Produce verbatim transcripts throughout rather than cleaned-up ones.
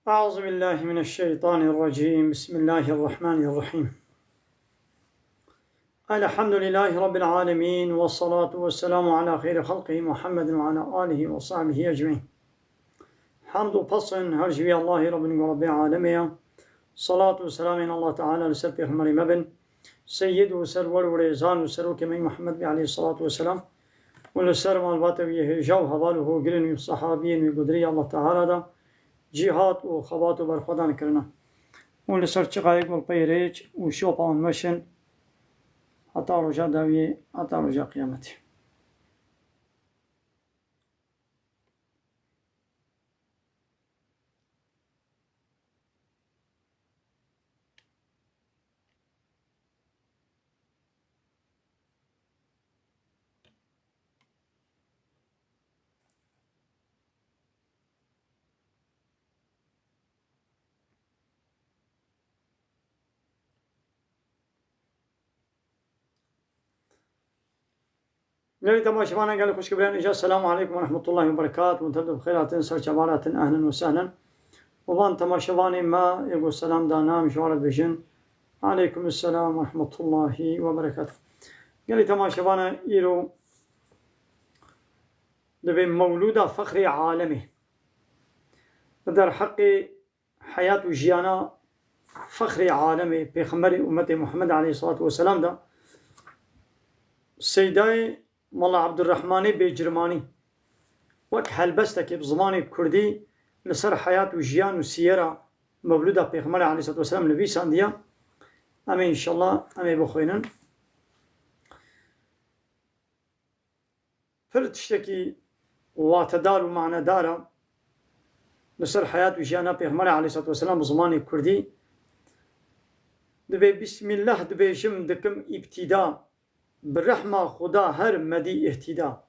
أعوذ بالله من الشيطان الرجيم. بسم الله الرحمن الرحيم. الحمد لله رب العالمين، والصلاة والسلام على خير خلقه محمد وعلى آله وصحبه أجمعين. Hamd û pesn her ji wî Allahê Rabbin û Rabbê alemê ye. Salat û selamên Allah Teala li ser Pêxemberê me bin. Seyyid û serwer û rêzan û serokê me Muhammed bî aleyhissalatu vesselam. Û li ser malbata wî hêja û heval û hogirên wî û sahabiyên wî gudirî Allah Teala da cîhat û xebat û berxwedan kirine. Û li ser çiqayê gulpeyê rêç û şopa wan meşin heta roja dawiyê, heta roja qiyametê. Gelî temaşevanan, gelî xwişk û birayên, îca selamu aleykum ve rahmetullahi ve berekatuhu. Hûn tev de bi xêr hatin, ser çavan hatin, ehlen ve sehlen. Û van temaşevanê me, ê ku selam dana, em ji wan re dibêjin, aleykum selam ve rahmetullahi ve berekatuhu. Gelî temaşevana, îro divê mewlûda fexrê alemê. Bi derheqê heyat û jiyana fexrê alemê, pêxemberê ummetê Muhammed aleyhissalatu vesselam de, Seydayê Mala Abdurrahmanê Bêcirmanî wek helbestekê bi zimanê kurdî li ser heyat û jiyan û siyera mewlûda Pêxemberê aleyhissalatu vesselam nivîsandiye. Em ê înşallah em ê bixwînin. Pir tiştekî watedar û manedar e li ser heyat û jiyana Pêxemberê aleyhissalatu vesselam bi zimanê kurdî. Dibê, Bismillah dibêjim, dikim îbtîda, bi rehma Xuda her medî îhtîda.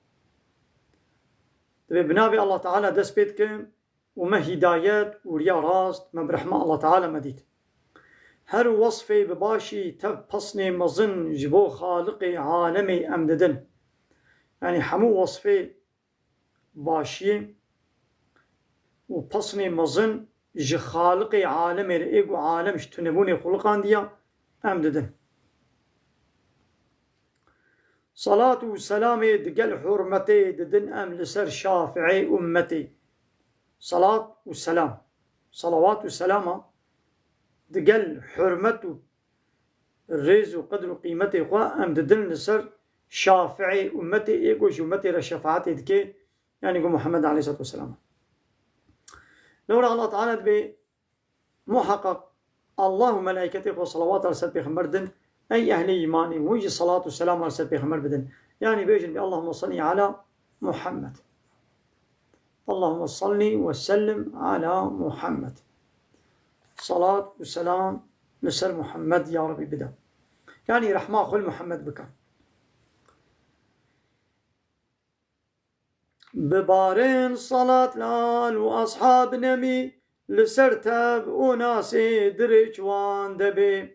Dibê bi navê Allah Teala dest pê dikim, û me hîdayet û riya rast, me bi rehma Allah Teala me dît. Her wesfê bi başî tev pesnê mezin ji bo Xaliqê alemê em didin. Yanî hemû wesfê başiyê û pesnê mezin ji Xaliqê alemê re, ê ku alem ji tunebûnê xuliqandiya, em didin. Salat û selamê digel hurmetê didin em li ser Şafi'ê ummetê. Salat û selam, salawat û selama digel hurmet û rêz û qedr û qîmetê xwe em didin li ser Şafi'ê ummetê, ê ku ji ummetê re şefaetê dike, yanî ku Muhammed aleyhissalatu vesselam. Lewra Allah Teala dibê, muheqeq Allah û melaîketê xwe salawata li ser pêxember din. Ey ehlê îmanê, hûn jî salat û selama li ser pêxember bidin. Yanî bêjin, Allahümme salli ala Muhammed. Allahümme salli ve sellim ala Muhammed. Salat û selam li ser Muhammed ya Rebî bide. Yanî rehma xwe li Muhammed bike. Bibarin salat li al û ashab nemî, li ser tev û nasê di rêç wan de bê.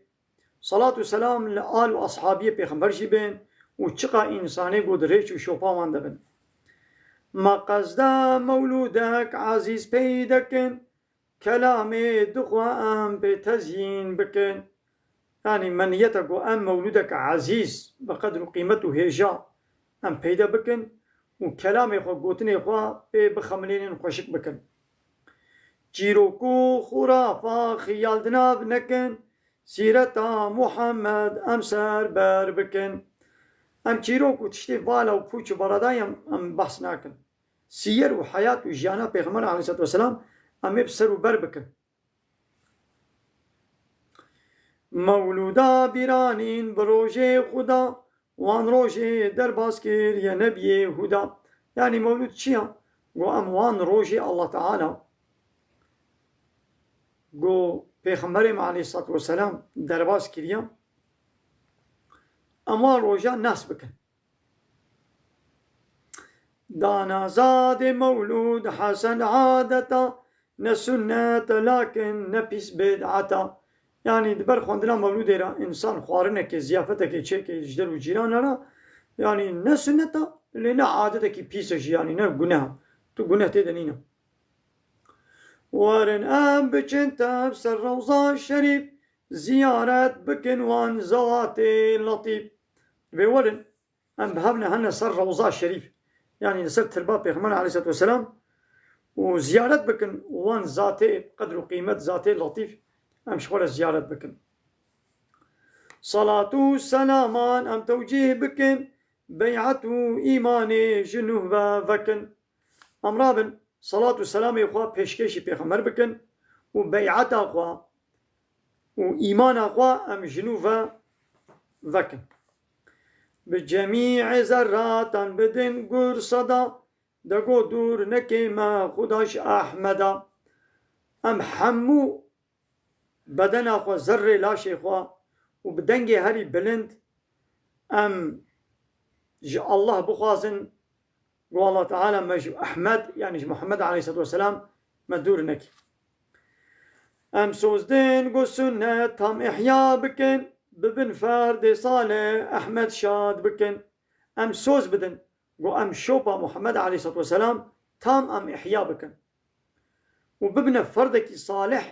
Salat û selam li al û ashabiyê pêxember jî bên û çiqa însanê ku di rêç û şopa wan de bin. Me qezda mewlûdek ezîz peyde kin, kelamê dixwe em pê tezyîn bikin. Yanî me niyete ku em mewlûdek ezîz bi qedr û qîmet û hêja em peyde bikin û kelamê xwe, gotinê xwe pê bixemilînin, xweşik bikin. Çîrok û xurafa xiyal di nav nekin, sîreta Muhammed em ser ber bikin. Em çîrok û tiştê vala û pûç û beredayê em, em behs nakin. Sîyer û heyat û jiyana Pêxember aleyhissalatu vesselam em ê bi ser û ber bikin. Mewlûda bîranîn bi rojê Xuda, wan rojê derbas kiriye nebiyê huda. Yanî mewlûd çi ya? Go em wan rojê Allah Teala, go Pêxemberê me aleyhissalatu vesselam derbas kiriye, em wan roja nas bikin. Dana zadê mewlûd hesen adeta, ne sunnet e lakin ne pîs bid'et e. Yanî di ber xwendina mewlûdê re însan xwarinekê, ziyafetekê çêke ji der û cîrana re, yanî ne sunnet e, lê ne adetekî pîs e jî, yanî ne guneh e. Tu guneh tê de nîne. Werin em biçin tev ser Rewza Şerîf, ziyaret bikin wan zewatê Letîf. Vê werin em bi hev ne hene ser Rewza Şerîf, yanî li ser tirba Pêxember aleyhisselatu vesselam û ziyaret bikin wan zatê qedr û qîmet, zatê Letîf, em ji xwe re ziyaret bikin. Salat û selaman em tewcîh bikin, bey'et û îmanê ji nû ve vekin. Em rabin, salat û selamê xwe pêşkêşî Pêxember bikin û bey'eta xwe û îmana xwe em ji nû ve vekin. Bi cemî zerratan bidin gur seda, de go dûr nekê me Xuda ji Ehmeda. Em hemû bedena xwe, zerrê laşê xwe û bi dengê herî bilind em ji Allah bixwazin, ku Allah Teala me ji Ehmed, yanî ji Muhammed aleyhisselatu vesselam me dûr nekî. Em soz din ku sunnet tam ihya bikin, bibin ferdê salih Ehmed şad bikin. Em soz bidin ku em şopa Muhammed aleyhisselatu vesselam tam em ihya bikin û bibine ferdekî salih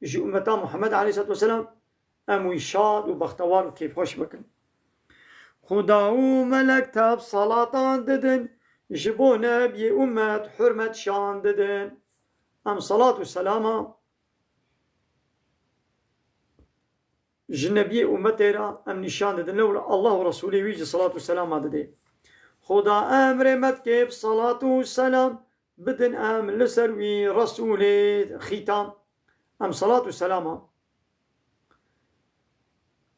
ji ummeta Muhammed aleyhisselatu vesselam, em wî şad û bextewar û kêfxweş bikin. Xuda û melek tev salatan didin, ji bo nebiyê ummet hurmet şan didin. Em salat û selama ji nebiyê ummetê re em nîşan didin. Lewra Allah û Resûlê wî jî salat û selama didê. Xuda emrê me dike bi salat û selam bidin em li ser wî Resûlê xîtan. Em salat û selama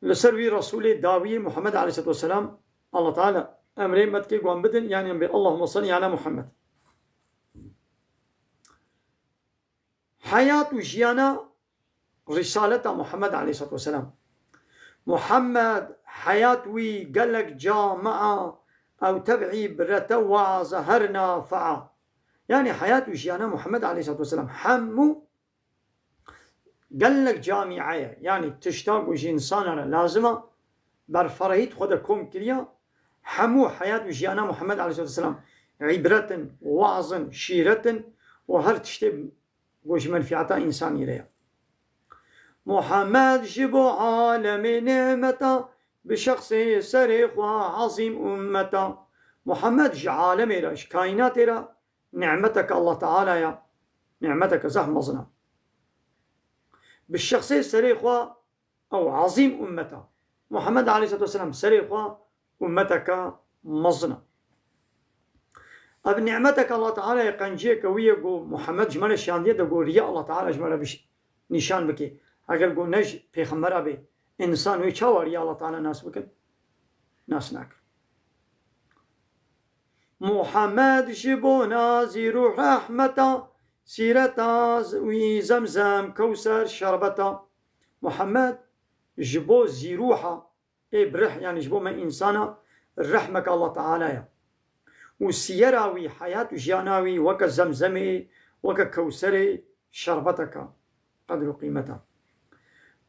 li ser wî Resûlê dawiyê Muhammed aleyhisselatu vesselam, Allah Teala emrê me dike ku em bidin, yanî em bê Allahümme salli ala Muhammed. Heyat û jiyana Risaleta Muhammed aleyhisselatu vesselam. Muhammed heyat wî gelek camia ew tevî birete waza her nafaa. Yanî heyat û jiyana Muhammed aleyhisselatu vesselam hemû gelek camia ye. Yanî tişta ku ji insana re lazim e, berferehî di xwe de kom kiriya, hemû heyat û jiyana Muhammed aleyhisselatu vesselam îbret in, waz in, şîret in û her tiştê ku ji menfîeta însanî re ye. Muhammed ji bo alemê nîmeta, bi şexsê serê xwe ezîm ummeta. Muhammed ji alemê re, ji kaînatê re nîmeteke Allah Teala ye, nîmeteke zehf mezin e. Bi şexsê serê xwe ew ezîm ummeta. Muhammed aleyhisselatu vesselam serê xwe ummeteke mezin e. Ev nîmeteke Allah Teala ye, qenciyeke wî ye ku Muhammed ji me re şandiye, de ku riya Allah Teala ji me re biş-, nîşan bike. Eger ku ne ji pêxembera bê, însan wê çawa riya Allah Teala nas bikin? Nas nakin. Muhammed ji bona zîrû rehmeta, sîreta z-, wî zemzem kewser şerbeta. Muhammed ji bo zîrûha ê birih, yanî ji bo me însana rehmeke Allah Teala ye. Û siyera wî, heyat û jiyana wî weke zemzemê, weke kewserê şerbeteke qedr û qîmeta.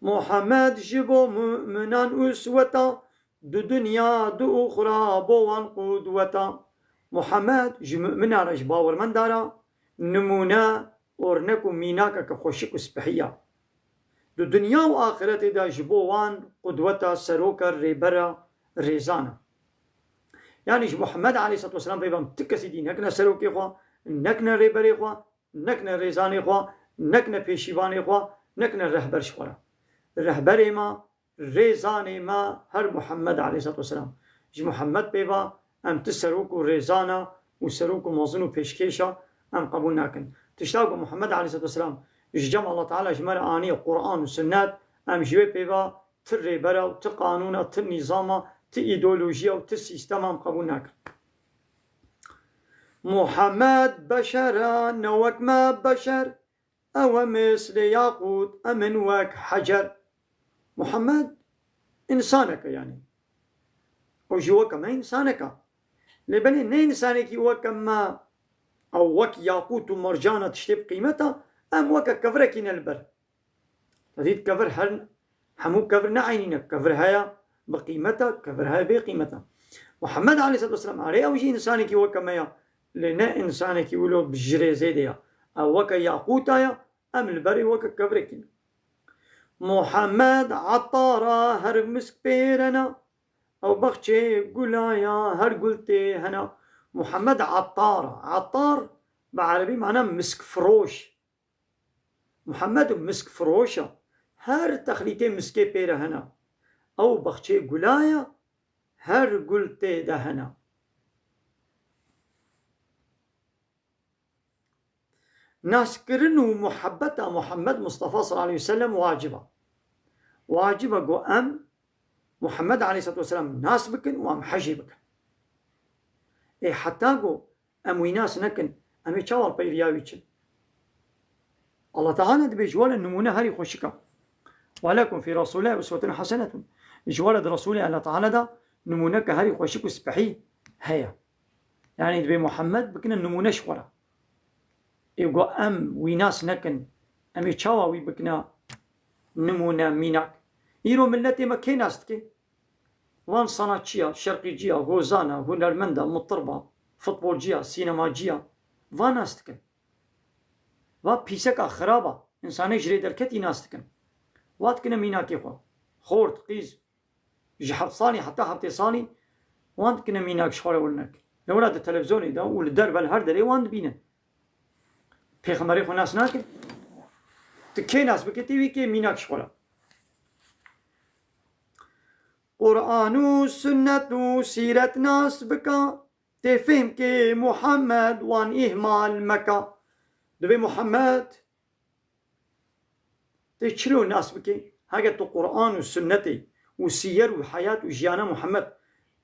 Muhammed ji bo mu'minan usweta, du dinya du uxra bo wan qudweta. Muhammed ji mu'mina re, ji bawermenda re nimûne, ornek û mînakeke xweşik û spehî ya. Di dinya û axiretê de ji bo wan qudweta, seroka, rêbera, rêzana. Yanî ji Muhammed aleyhisselatu vesselam peyva em ti kesî dî nekine serokê xwe, nekine rêberê xwe, nekine rêzanê xwe, nekine pêşîvanê xwe, nekine rehber ji xwe re. Rehberê me, rêzanê me her Muhammed aleyhisselatu vesselam. Ji Muhammed pêva em ti serok û rêzana û serok û mezin û pêşkêşa em qebûl nakin. Tişta ku Muhammed aleyhisselatu vesselam ji cem Allah Teala ji me re aniye, Quran û Sunnet, em ji wê pêva ti rêbera û ti qanûna, ti nîzama, ti îdeolojiya û ti sîstema em qebûl nakin. Muhammed beşer e, ne wek me beşer, ew e mislê yaqût, em in wek hecer. Muhammed însanek e, yanî. Ew jî weke me însanek e. Lê belê ne însanekî weke me, ew wek yaqût û mercan e, tiştê bi qîmet e, em weke kevirekî ne li ber. Te dît kevir her, hemû kevir ne eynî ne. Kevir heye bi qîmet e, kevir heye bê qîmet e. Muhammed aleyhisselatu vesselam, erê ew jî însanekî weke me ya, lê ne însanekî wilo bi ji rêzê de ya. Ew weke yaqûta ya, em li berê weke kevirek in. Muhammed Etara her misk pêrena, ew bexçê gulaya her gul tê hena. Muhammed Etara. Etar bi erebî mana misk firoş. Muhammed misk firoş e. Her texlîtê miskê pê re hene. Ew bexçê gula ye, her gul tê de hene. Naskirin û muhebbeta Muhammed Mustafa sallallahu aleyhi ve sellem wacib e. Wacib e ku em Muhammed aleyhissalatu vesselam nas bikin û em hejê bikin. Ê heta ku em wî nas nekin, em ê çawa peyriya wî çin? Allah Teala dibê ji we re nimûne herî xweşik e. Ve lekum fî Resûlillâhi uswetun hasenetun. Ji we re di Resûlê Allah Teala de nimûneke herî xweşik û spehî heye. Yani dibê Muhammed bikine nimûne ji xwe re. Ê ku em wî nas nekin, em ê çawa wî bikine nimûne, mînak? Îro miletê me kê nas dike? Van sanatçiya, şerqîciya, hozana, hunermenda, mutirba, futbolciya, sînemaciya, va nas dikin. Va pîseka xiraba, însanê ji rê derketî nas dikin. Va dikine mînakê xwe. Xort, qîz, ji heft salî heta heftê salî wan dikine mînak ji xwe re wilinek. Lewra di televîzyonê de û li derve li her derê wan dibînin. Pêxemberê xwe nas nakin. Tu kê nas bike, tê wî kê mînak ji xwe re. Quran û sunnet û sîret nas bika, tê fêhm kê Muhammed wan îhmal meka. Dibê Muhammed tê çilo nas bike. Heke tu Quran û sunnetê û siyer û heyat û jiyana Muhammed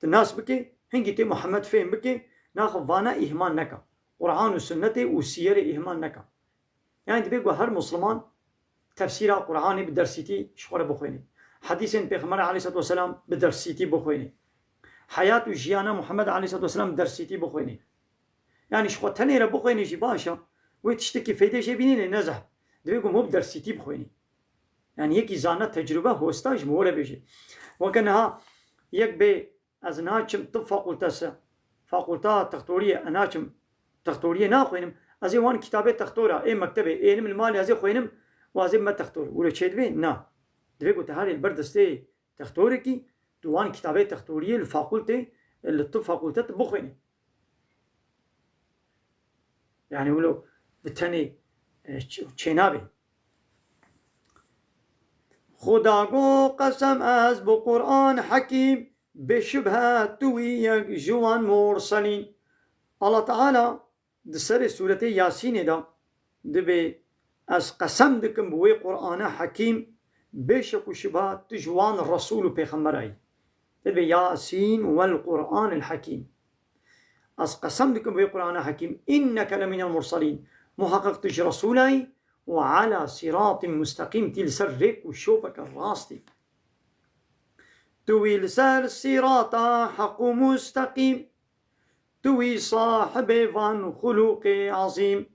tu nas bike, hingî tê Muhammed fêhm bike, naxwe vana îhmal neka. Quran û sunnetê û siyerê îhmal neka. Yani dibê ku her Musliman tefsîra Qur'anê bi dersîtî ji xwe re bixwîne. Hedîsên Pêxember aleyhissalatu vesselam bi dersîtî bixwîne. Heyat û jiyana Muhammed aleyhissalatu vesselam bi dersîtî bixwîne. Yani ji xwe tenê re bixwîne jî baş e. Wê tiştekî feyde jê bînî lê ne zehf. Dibê ku hûn bi dersîtî bixwîne. Yani yekî zana tecrube hosta ji min re bêje. Weke niha yek bê ez naçim tib fakultesi, fakulta textoriyê, ez naçim textoriyê naxwînim. Ez ê wan kitabê textora, ê mektebê, ênim li malê ez ê xwînim û ez ê bime textor. Wilo çêdibê? Na. Divê ku te herê li ber destê textorekî, tu wan kitabê textoriyê li fakultê, li tib fakulte tu bixwînî. Yani wilo bi tenê, e, ç-, çênabê. Xuda got, qesem ez bi Qur'an Hekîm, bê şibhe tu wî yek ji wan murselîn. Allah Teala di serê sûretê Yasînê de dibê, ez qesem dikim bi wê Qur'ana Hekîm, bê şek û şibha tu ji wan Resûl û Pêxemberayî. Dibê Yasîn wel Qur'anil Hekîm. Ez qesem dikim bi wê Qur'ana Hekîm, inneke leminel murselîn. Muheqeq tu ji Resûlayî û ala sîratin musteqîm, tî li ser rêk û şopeke rastî. Tu wî li ser sîrata heq û musteqîm. Tu wî sahibê van xulûqê ezîm.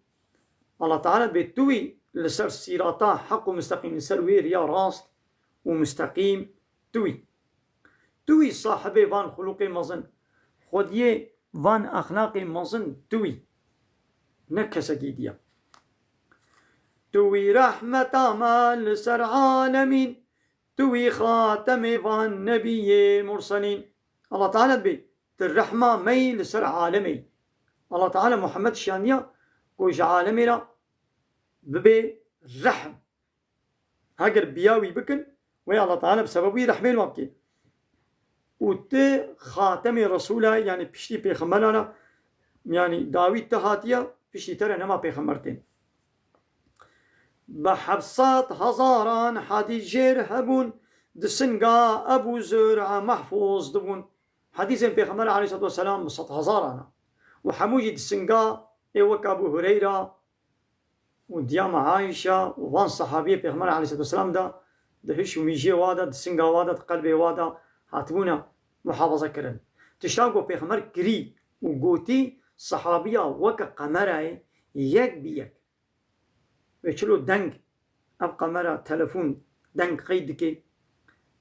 Allah Teala dibê tu wî li ser sîrata heq û musteqîm, li ser wê riya rast û musteqîm tu wî. Tu wî sahibê van xulûqê mezin. Xwediyê van exlaqê mezin tu wî. Ne kesekî diye. Tu wî rehmeta me li ser alemîn. Tu wî xatemê van nebiyê murselîn. Allah Teala dibê, tu rehma me yî li ser alemê. Allah Teala Muhammed şiyandiya ku ji alemê re bibê rehm. Heger biya wî bikin, wê Allah Teala bi sebeb wî rehmê li wan bikê. Û tu xatemê Resûla, yani piştî pêxemberan re, yani dawî tu hatiye, piştî te re nema pêxember tên. Bi heft sed hezaran hedîs jêr hebûn, di singa Ebû Zur'a mehfûz dibûn. Hedîsên Pêxember aleyhissalatu vesselam bi sed hezaran e. Û hemû jî di singa ê wek Ebû Hureyra û diyama Ayşe û van sehabiyê Pêxember aleyhissalatu vesselam de di hiş û mîjiyê wa de, di singa wa de, di qelbê wa de hatibûne muhafaza kirin. Tişta ku Pêxember kirî û gotî, sehabiya weke qemerayê yek bi yek. Wê çilo deng, ev qemera telefon deng qeyd dike,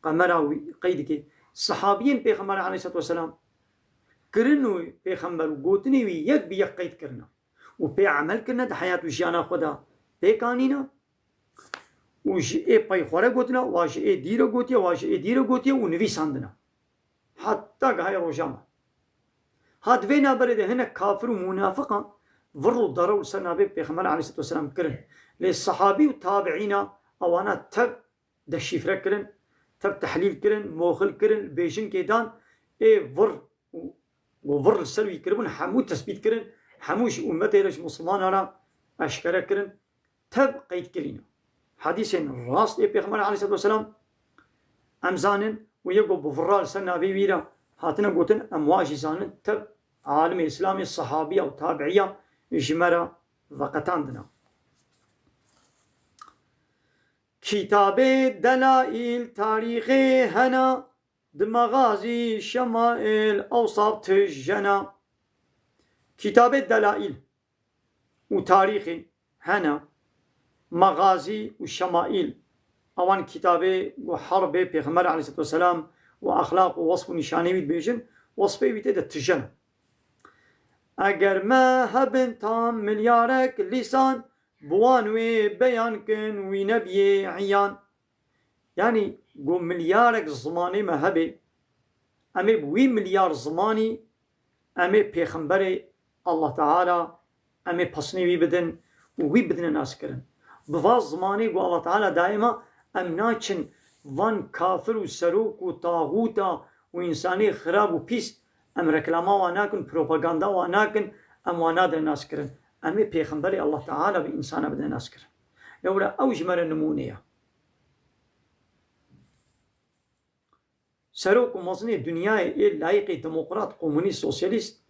qemera wî qeyd dike. Sehabiyên Pêxember aleyhissalatu vesselam kirin û Pêxember û gotinê wî yek bi yek qeyd kirine û pê emel kirine, di heyat û jiyana xwe de pêk anîne û ji ê pey xwe re gotina, wa ji ê dî re gotiye, wa ji ê dî re gotiye û nivîsandina. Heta gehayê roja me. Hat vê naberê de hinek kafir û munafiqan vir û dara û li ser navê Pêxember aleyhisselatu vesselam kirin. Lê sehabî û tabiîna ewana tev deşîfre kirin, tev tehlîl kirin, moxil kirin, bêjinkê dan, ê vir û, û vir li ser wî kiribûn, hemû tesbît kirin, hemû ji ummetê re, ji misilmana re eşkere kirin, tev qeyd kirîne. Hedîsên rast ê Pêxember aleyhisselatu vesselam em zanin û yê ku bi vira li ser navê wî re hatine gotin, em wa jî zanin, tev alimê Îslamê, sehabiya û tabiiya ji me re veqetandine. Kitabê delaîl tarîxê hena, di mexazî şemaîl ewsaf tijena. Kitabê delaîl û tarîxê hene, mexazî û şemaîl, ewan kitabê ku herbê Pêxember aleyhisselatu vesselam û exlaq û wesf û nîşanê wî dibêjin, wesfê wî tê de tijena. Eger me hebin tam milyarek lîsan, bi wan wê beyan kin wî nebiyê iyan. Yanî ku milyarek zimanê me hebe, em ê bi wî milyar zimanî, em ê pêxemberê Allah Teala, em ê pesnê wî bidin û wî bidine naskirin. Bi va zimanê ku Allah Teala daye me, em naçin van kafir û serok û taxûta û însanê xirab û pîs, em reklama wan nakin, propaganda wan nakin, em wan nadine naskirin. Em ê pêxemberê Allah Teala bi însana bidine naskirin. Lewra ew ji me re nimûne ye. Serok û mezinê dinyayê ê layîqê demokrat, komunîst, sosyalîst,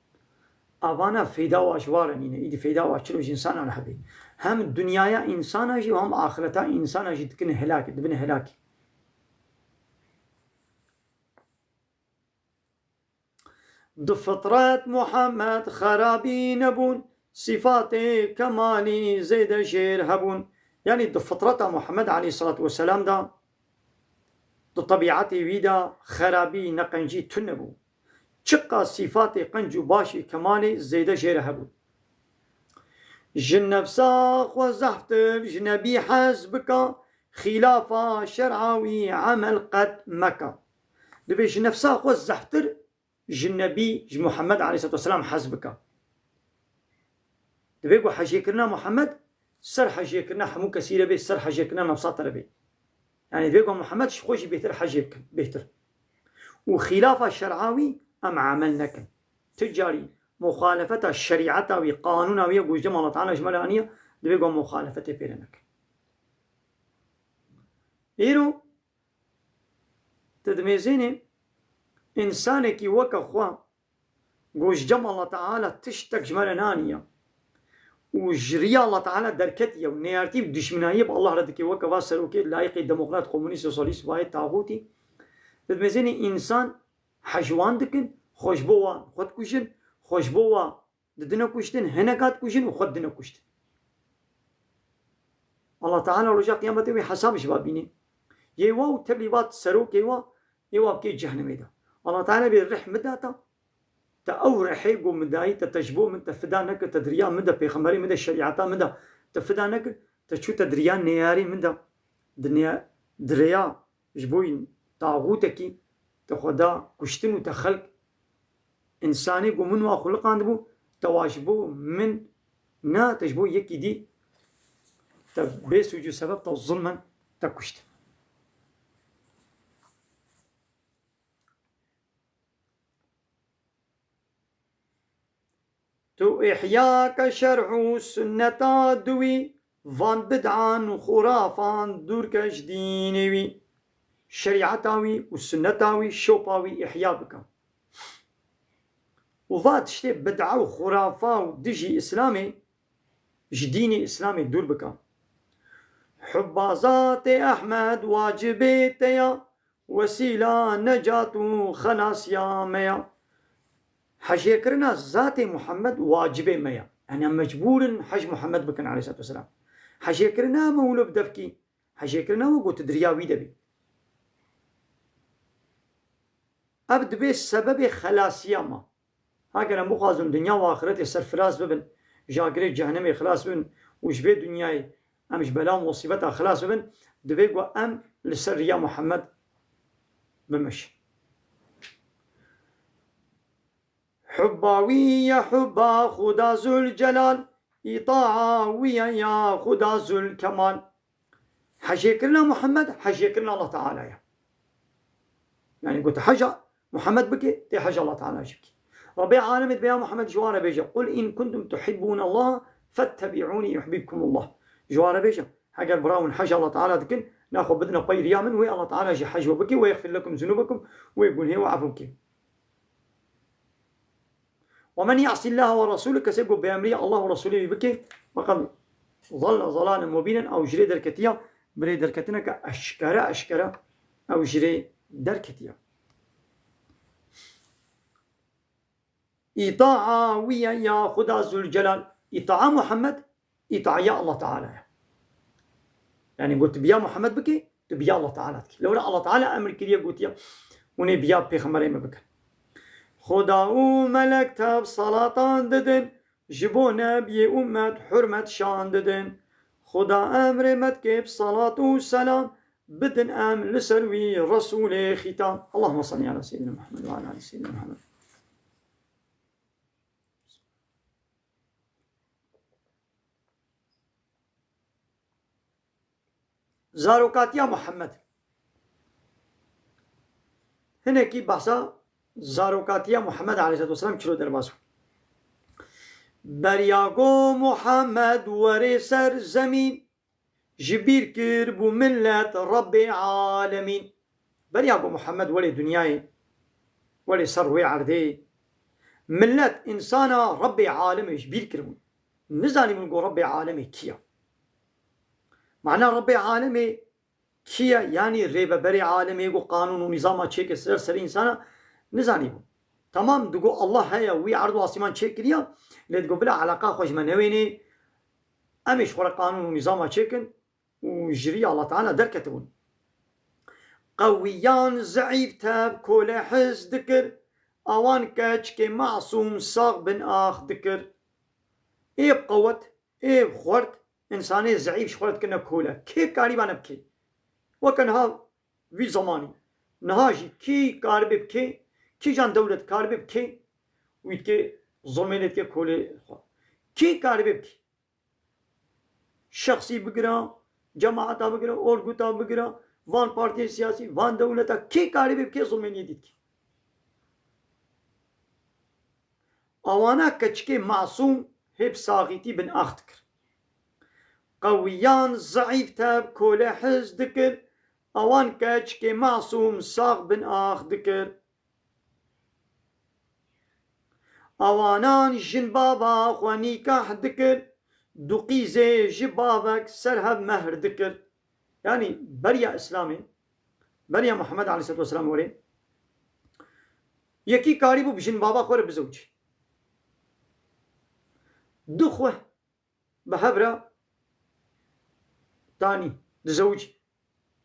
avana feyda wa ji wa re nîne, îdî feyda wa çilo ji însana re hebe. Hem dinyaya însana jî û hem axireta însana jî dikin helak, dibin helakê. Di fitret Muhammed xerabî nebûn, sîfatê kemalî zêde jêr hebûn. Yanî di fitreta Muhammed aleyhisselatu vesselam de, di tebîetê wî de xerabî, neqencî tune bû. Çiqas sîfatê qenc û başê kemalê zêde jêre hebûn. Ji nefsa xwe zehftir ji nebî hez bika, xîlafa şer'a wî emel qet meka. Dibê ji nefsa xwe zehftir ji Nebî, ji Muhammed aleyhisselatu vesselam hez bike. Divê ku hejêkirina Muhammed ser hejêkirina hemû kesî re bê, ser hejêkirina nefsa te re bê. Yanî divê ku Muhammed ji xwe jî bêhtir hejê bikin, bêhtir. Û xîlafa şer'a wî em emel nekin. Tu carî muxalefeta şerîeta wî, qanûna wî ya ku ji cem Allah Teala ji me re aniye, divê ku muxalefetê pê re nekin. Îro Tu dimêzênê, însanekî weke xwe, ku ji cem Allah Teala tiştek ji me re naniye û ji riya Allah Teala derketiye û neyartî û dijminayiyê bi Allah re dike, weke va serokê layîqê demokrat, komunîst, sosyalîst, vayê taxûtî. Tu dimêzênê, însan hej wan dikin, xwe ji bo wan xwe dikujin, xwe ji bo wan didine kuştin, hineka dikujin û xwe didine kuştin. Allah Teala roja qiyametê wî hesab ji va bînê. Yê wa û tevlî va serokê wa, yê wa bikê cehnimê de. Allah Teala bê rih min data, te ew rihê ku min dayî, te, te ji bo min, te fida nekir, te di riya min de, pêxemberê min de, şerîeta min de, te fida nekir, te çû te di riya neyarê min de, di nê-, di riya ji bo taxûtekî te xwe da kuştin û te xelk, însanê ku min wa xuliqandibû, te wa ji bo min na, te ji bo yekî dî, te bê sûc û sebeb te zulmen te kuşt. Tu îhya ke şerh û sunneta di wî, van bid'an û xurafan dûr ke ji dînê wî. Şerîeta wî û sunneta wî, şopa wî îhya bike. Û va tiştê bid'a û xurafa û dijî Îslamê, ji dînê Îslamê dûr bike. Hubba zatê Ehmed wacibê te ya, wesîla necat û xelasiya me ya. Hejêkirina zatê Muhammed wacibê me ya. Yanî em mecbûr in hej Muhammed bikin aleyhisselatu vesselam. Hejêkirina me wilo bi devkî, hejêkirina we ku tu di riya wî de bî. Ev dibe sebebê xelasiya me. Heger em bixwazin dinya û axretê serfiraz bibin, ji agirê cehennemê xilas bibin û ji vê dinyayê em ji bela û musîbeta xilas bibin, Divê ku em li ser riya Muhammed bimeşin. Hubba wî ye hubba Xuda Zülcelal, îtaa wî ye ya Xuda Zülkemal. Hejêkirina Muhammed, hejêkirina Allah Teala ye. Yani got heja Muhammed bike, tê heja Allah Teala jî bike. Rabbê alemê dibe ya Muhammed ji wan re bêje, "Qul in kuntum tuhibbûne Allah fettebi'ûnî yuhbibkumullah." Ji wan re bêje, heger bira hûn heja Allah Teala dikin, naxwe bidine pey riya min, wê Allah Teala jî hej we bike, "Ve yexfir lekum zunubekum", wê gunhê we efû bike. "Ve men ya'sillaha ve rasûleh", kesê ku bêemrî Allah û Resûlê wî bike, "feqad dalle dalalen mubînen", ew ji rê derketiya, bi rê derketineke eşkere, eşkere ew ji rê derketiya. Îtaa wî ye ya Xuda Zülcelal. Îtaa Muhammed, îtaya Allah Teala ye. Yani got, tu biya Muhammed bike, tu biya Allah Teala dike. Lewra Allah Teala emir kiriye, gotiye, hûn ê biya pêxemberê me bikin. Xuda û melek tev salatan didin, ji bo nebiyê ummet hurmet şan didin. Xuda emrê me dike bi salat û selam bidin em li ser wî Resûlê xîtan. Allahümme salli ala seyyidina Muhammed ve ala ali seyyidina Muhammed. Zarokatiya Muhammed. Hinekî behsa zarokatiya Muhammed aleyhisselatu vesselam çilo derbas bû. Beriya go Muhammed were ser zemîn, ji bîr kir bû millet Rabbê alemîn. Beriya ku Muhammed were dinyayê, were ser wê erdê, millet, însana Rabbê alemê ji bîr kiribûn. Nizanîbûn ku Rabbê alemê kî ye. Mana Rabbê alemê kî ye? Yanî rêveberê alemê ku qanûn û nîzama çêke ser serê însana nizanîbûn. Tamam, digo Allah heye, wî erd û asîman çêkiriya, lê digo bila eleqa xwe ji me newênê, em ê ji xwe re qanûn û nîzama çêkin û ji riya Allah Teala derketibûn. Qewiyan zeîf tev kole hez dikir, awan keçikê masûm sax bin ax dikir. Ê bi qewet, ê bi xwert, însanê zeîf ji xwe re dikirine kole. Kê karîba ne bike? Weke niha vî zemanî. Niha jî kî karibê bike, kîjan dewlet karibê bike, wî dike zulmê lê dike kolê xwe. Kî karibê bike? Şexsî bigire, cemaeta bigire, orguta bigire, van partiyên siyasî, van dewleta, kê karibê bike zulmê lê dike? Awana keçikê masûm hê bi saxîtî bin ax dikir. Qewiyan zeîf tev kole hez dikir, awan keçikê masûm sax bin ax dikir. Awanan jin bava xwe nîkah dikir, du qîzê ji bavek ser hev mehr dikir. Yanî beriya Îslamê, beriya Muhammed aleyhisselatu vesselam were, yekî karîbû bi jin bava xwe re bizewicî. Du xwe bi hev re tanî, dizewicî.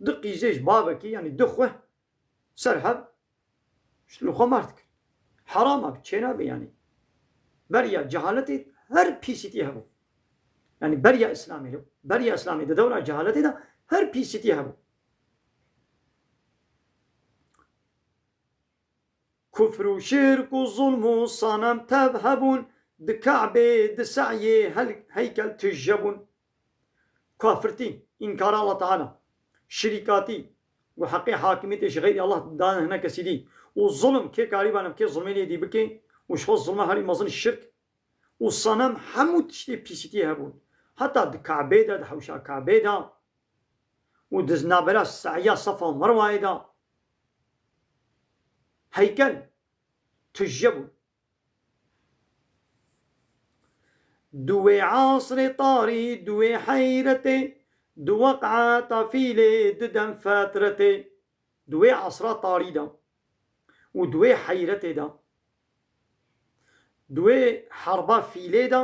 Du qîzê ji bavekî, yanî du xwe ser hev, ji li xwe mehr dikir. Heram e, çênabe yanî. Beriya cehaletê her pîsîtî hebû. Yanî beriya Îslamê, beriya Îslamê di dewra cehaletê de her pîsîtî hebû. Kufr û şirk û zulm û sanem tev hebûn, di Kabê, di seyê hel-, heykel tije bûn. Kafirtî, înkara Allah Teala, şirîkatî, ku heqê hakimiyetê ji xeyrî Allah dane hine kesî dî, û zulm, kê karîba ne bike, zulmê lê dî bike, û ji xwe zulma herî mezin şirk, û sanem hemû tiştê pîsîtî hebûn. Heta di Kabê de, di hewşa Kabê de, û di navbera seya Sefa û Merwayê de heykel tije bûn. Di wê esrê tarî, di wê heyretê, di weqeta fîlê, di dem fetretê, di wê esra tarî de û di wê heyretê de, di wê herba fîlê de,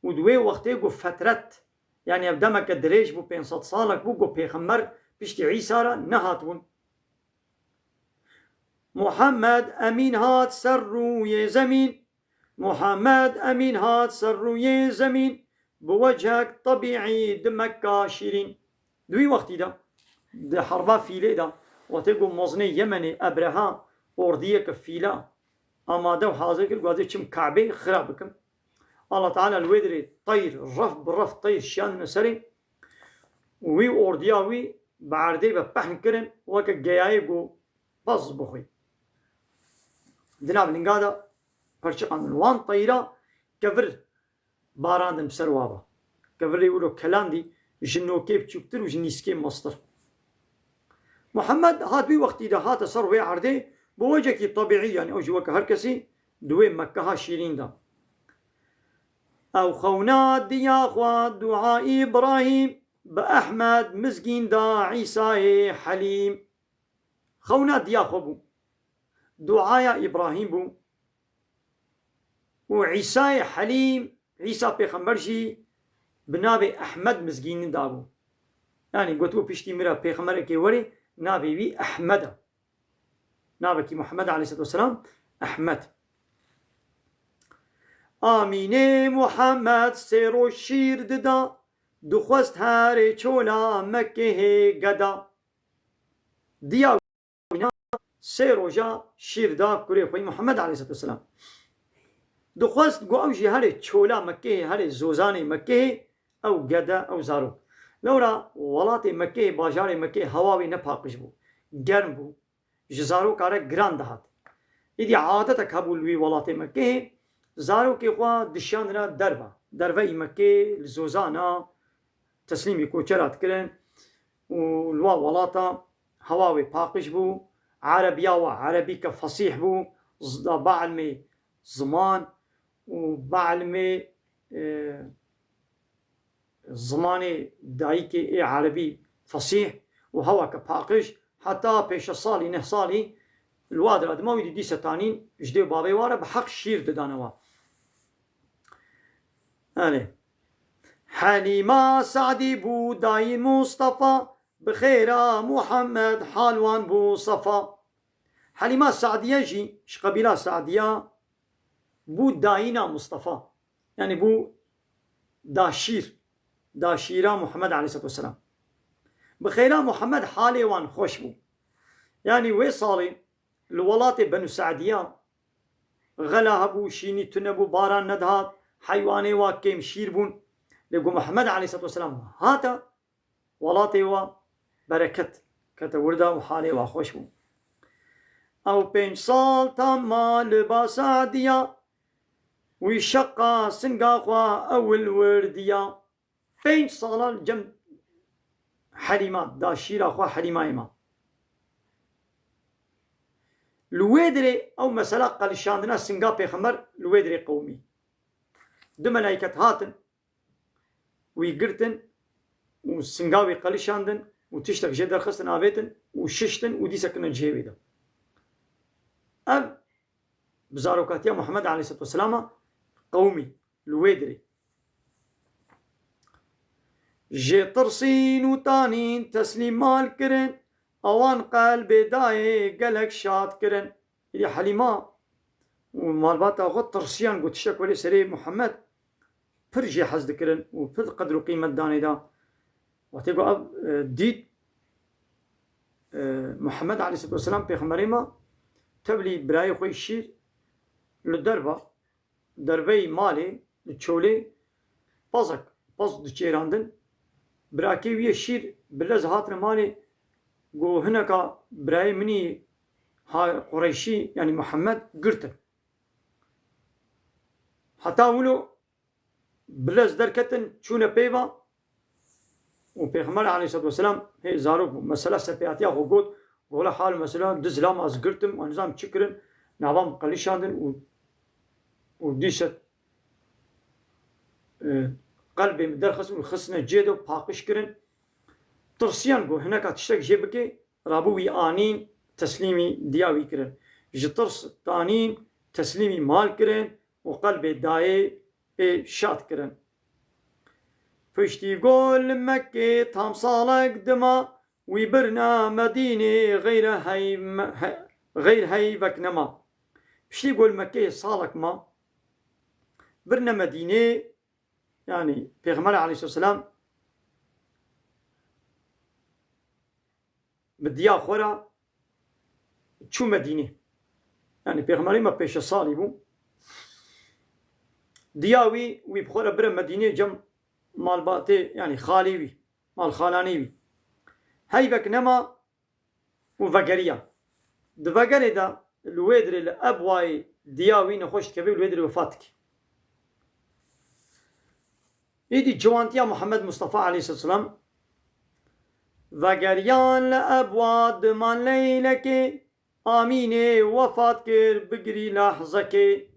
û di wê wextê ku fetret, yanî ev demeke dirêj bû, pênc sed salek bû ku pêxember piştî Îsa re nehatibûn. Muhammed Emîn hat ser rûyê zemîn. Muhammed Emîn hat ser rûyê zemîn. Bi wechek tebîî di Mekka şîrîn. Di wî wextî de, di herba fîlê de, wextê ku mezinê Yemenê Ebreha ordiyeke fîla amade û hazir kir, ku ez ê çim Kabeyê xira bikim. Allah Teala li wê dirê teyr, ref bi ref teyr şiyandine serê û wî ordiya wî bi erdê ve pehn kirin, weke geyayê ku pez bixwî. Di nav linga de perçiqandin. Wan teyra kevir barandin bi ser wa ve. Kevirê wilo kelandî ji nokê biçûktir û ji nîskê mestir. Muhammed hat wî wextî de hate ser wê erdê, bi wecekî tebîî, yanî ew jî weke her kesî di wê Mekkeha şîrîn de. Ew xewna diya xwe dua Îbrahîm, bi Ehmed mizgîn da Îsayê Helîm. Xewna diya xwe bû. Duaya Îbrahîm bû. Û Îsayê Helîm, Îsa pêxember jî bi navê Ehmed mizgînî dabû. Yanî gotibû piştî min re pêxemberekê werê, navê wî Ehmed e. Navekî Muhammed aleyhisselatu vesselam, Ehmed. Amînê Muhammed sê roj şîr dida, dixwest herê çola Mekkehê geda. Diya wîna sê roja şîr da kurê xwe yî Muhammed aleyhisselatu vesselam. Dixwest ku ew jî herê çola Mekkehê, herê zozanê Mekkehê, ew gede, ew zarok. Lewra welatê Mekkehê, bajarê Mekkehê hewa wê ne paqij bû. Germ bû. Ji zaroka re giran dihat. Îdî adetek hebû li wî welatê Mekkehê, zarokê xwe dişiyandine derve. Derveyî Mekkê li zozana teslîmî koçera dikirin û li wa welata hewa wê paqij bû. Erebiya wa erebîke fesîh bû. Z-, da ba ilmê ziman û ba ilmê, e, zimanê dayikê ê erebî fesîh û hewake paqij, heta pêşe salî, neh salî li wa dira dima wî dî dîse tanîn ji dê û bavê wa re bi heq şîr didane wa. Erê. Helîma Sadî bû dayî Mustafa, bi xêra Muhammed hal wan bû sefa. Helîma Sadiye jî ji qebîla Sadiya bû dayîna Mustafa. Yanî bû daşîr, daşîra Muhammed aleyhisselatu vesselam. Bi xêra Muhammed halê wan xweş bû. Yanî wê salê li welatê Benu Sadiya xela hebû, şînî tune bû, baran nedihat, heywanê wa kêm şîr bûn. Lê ku Muhammed aleyhisselatu vesselam hate, welatê wa bereket kete wir de û halê wa xweş bû. Ew pênc sal tam ma li ba Sadiya, wî şeqa singa xwe ewil wirdiya. Pênc sala li cem Helîma, daşîra xwe Helîmayê ma. Li wê dirê ew mesela qelişandina singa pêxember li wê dirê qewimî. Du melayket hatin, wî girtin û singa wî qelişandin û tiştek jê derxistin, avêtin û şiştin û dîse kirine cihê wî de. Ev bi zarokatiya Muhammed aleyhisselatu vesselama qewimî li wê dirê. Jê tirsîn û tanîn teslîm mal kirin, ewan qelbê dayê gelek şad kirin. Îdî Helîma û malbata xwe tirsiyan ku tiştek welê serê Muhammed pir jê hez dikirin û pir qedr û qîmet danê da. Wextê ku ev, e, dît, e, Muhammed aleyhisselatu vesselam pêxemberê me tevlî birayê xwe yî şîr li derva, derveyî malê, li çolê pezek, pez diçêrandin. Birakê wî yê şîr bi lez hatine malê, got, hineka birayê min î ha-, Qureyşî, yanî Muhammed, girtin. Heta wilo bi lez derketin, çûne pêva û Pêxember aleyhisselatu vesselam hê zarok bû. Mesela sepêhatiya xwe got, gola hal mesela du zilam ez girtim û nizam çi kirin, nava min qelişandin û, û dîse, e, qelbê min derxist û xistine cê de û paqij kirin. Tirsiyan got, hineka tiştek jê bike, rabû wî anîn, teslîmî diya wî kirin. Ji tirs tanîn, teslîmî mal kirin û qelbê dayê ê şad kirin. Piştî ku li Mekkê tam salek dima, wî birna Medînê xeyre heyv-, he-, xeyr heyvek nema. Piştî ku li Mekkê salek ma, birne Medînê, yanî Pêxember aleyhisselam bi diya xwe re çû Medînê. Yanî pêxemberê me pêşe salî bû. Diya wî, wî bi xwe re bire Medînê cem malbatê, yanî xalê wî, malxalanê wî. Heyvek nema û vegeriya. Di vegerê de li wê dirê li Ebwayê diya wî nexweş dikeve û li wê dirê wefat dike. Îdî ciwantiya Muhammed Mustafa aleyhisselam vegeriyan li Ebwa diman Leylekê Amînê wefat kir bigirî lehzekê.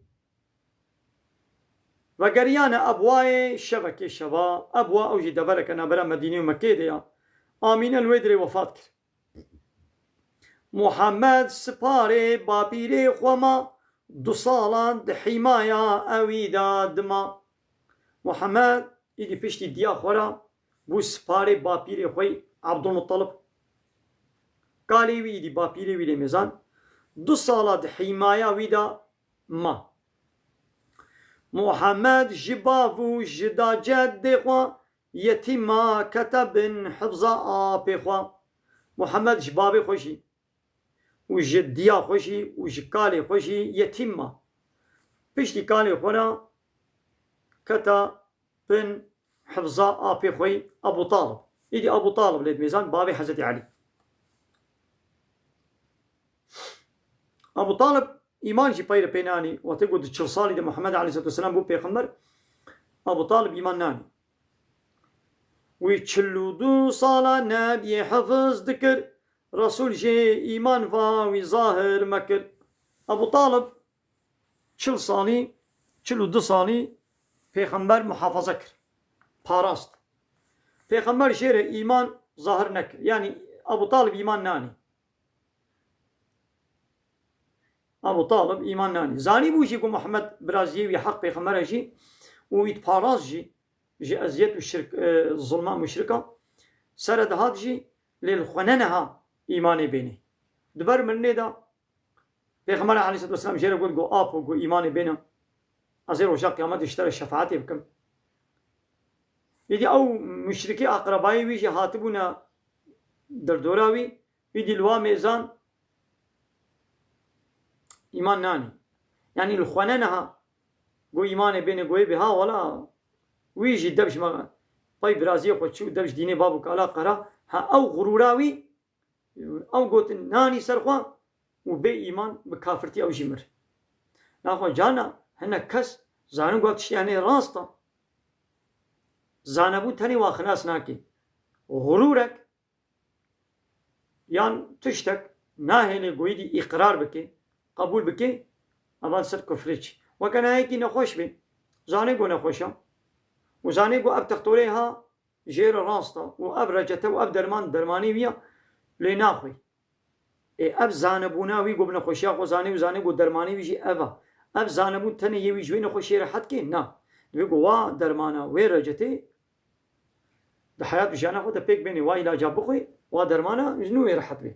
Vegeriyane Ebwayê şevekê şeva. Ebwa ew jî devereke navbera Medînê û Mekkeyê de ya. Amîne li wê dirê wefat kir. Muhammed siparê bapîrê xwe ma, du salan di hîmaya ewî de dima. Muhammed îdî piştî diya xwe re bû siparê bapîrê xwe yî Abdulmuttalib. Kalê wî îdî bapîrê wî lê mêzan du sala di hîmaya wî de ma. Muhammed ji bav û ji da ceddê xwe yetîm ma, kete bin hifza apê xwe. Muhammed ji bavê xwe jî û ji diya xwe jî û ji kalê xwe jî yetîm ma. Piştî kalê xwe re kete bin hifza apê xwe yî Ebû Talib. Îdî Ebû Talib lê dimêzan bavê Hezretî Elî. Ebû Talib îman jî pey re pê nanî. Wextê ku di çil salî de Muhammed aleyhisselatu vesselam bû pêxember, Ebû Talib îman nanî. Wî çil û du sala Nebiyê hifiz dikir, Resul jê îman va wî zahir mekir. Ebû Talib çil salî, çil û du salî pêxember muhafaza kir, parast. Pêxember jê re îman zahir nekir. Yanî Ebû Talib îman nanî. Ebû Talib îman nanî. Zanîbû jî ku Muhammed biraziyê wî heq pêxember e jî û wî diparast jî ji eziyet û şirk, e, zulma muşrika sere dihat jî, lê li xwe neneha îmanê bênê. Di ber mirinê de Pêxember aleyhisselatu vesselam jê re got, got, "Apo, got, îmanê bêne. Ez ê roja qiyametê ji te re şefaetê bikim." Îdî ew muşrikê aqrebayê wî jî hatibûne derdora wî, îdî li wa mêzan îman nanî. Yanî li xwe neneha got, "Îmanê bêne", got, "Ê bê ha wela." Wî jî dev ji me pey biraziyê xwe çû, dev ji dînê bav û kala qera. Ha ew xurûra wî, ew gotin nanî ser xwe û bê îman bi kafirtî ew jî mir. Naxwe carna hinek kes zanin ku ev tiştê henê rast e. Zanebûn tenê wan xilas nake. Xurûrek yan tiştek nahêlê goyî dî îqrar bike, qebûl bike, evan ser kufrê çi. Weke na yekî nexweş bê, zanê ku nexweş e û zanê ku ev textorê ha jê re rast e û ev recete û ev derman dermanê wî ye, lê naxwê. Ê, ev zanebûna wî ku bi nexweşiya xwe zanê û zanê ku dermanê wî jî ev e. Ev zanebûn tenê yê wî ji wê nexweşiyê rehet kê? Na. Divê ku wa dermana, wê recetê di heyat û jiyana xwe de pêk bênê, wa îlaca bixwê, wa dermana ji nû wê rehet bê.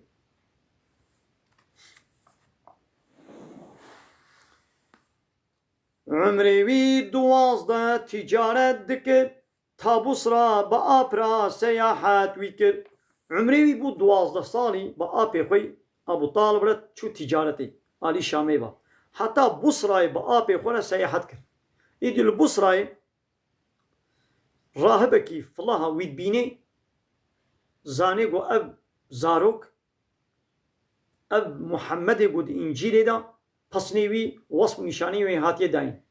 Umrê wî duwazdeh ticaret dikir, ta Busra bi ap re seyahet wî kir. Umrê wî bû duwazdeh salî, bi apê xwe Ebû Talib re çû ticaretê, alî Şamê ve. Heta Busrayê bi apê xwe re seyahet kir. Îdî li Busrayê rahibekî filaha wî dibînê, zanê ku ev zarok, ev Muhammedê ku di Încîlê de pesnê wî, wesf û nîşanê wî hatiye dayîn.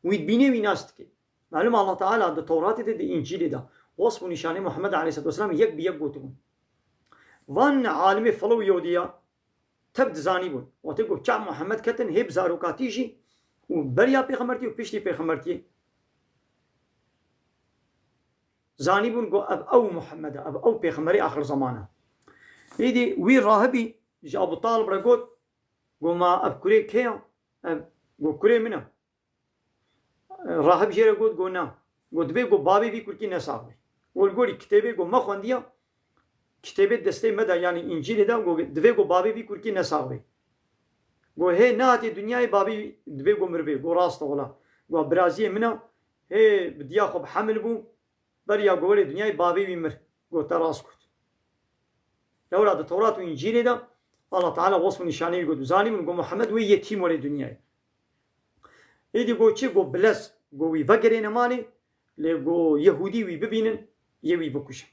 Wî dibînê, wî nas dike. Malum Allah Teala di Tewratê de, di Încîlê de wesf û nîşanê Muhammed aleyhisselatu vesselam yek bi yek gotibûn. Van alimê felo û yewdiya tev dizanîbûn. Wextê ku çav Muhammed ketin, hê bi zarokatî jî û beriya pêxembertî û piştî pêxembertiyê zanîbûn ku ev ew Muhammed e, ev ew pêxemberê axir zeman e. Êdî wî rahibî ji Ebû Talib re got, got, "Ma ev kurê kê ye?" Ev got, "Kurê min e." Rahib jê re got, got, "Na." Got, "Divê got bavê vî kurkî nesax be." Got, "Li gorî kitêbê got me xwendiya, kitêbê destê me de, yanî Încîlê de, got, divê got bavê vî kurkî nesax be." Got, "Hê nehatiye dinyayê bavê wî divê got mirivê." Got, "Rast e wela." Got, "Biraziyê min e, hê bi diya xwe bi hemil bû, beriya ku were dinyayê bavê wî mir." Got, "Te rast got." Lewra di Tewrat û Încîlê de Allah Teala wesf û nîşanê wî got û zanîbûn, got Muhammed wê yetîm welê dinyayê. Êdî got çi? Got bilez, got wî vegerêne malê, lê got Yehûdî wî bibînin, yê wî bikujin.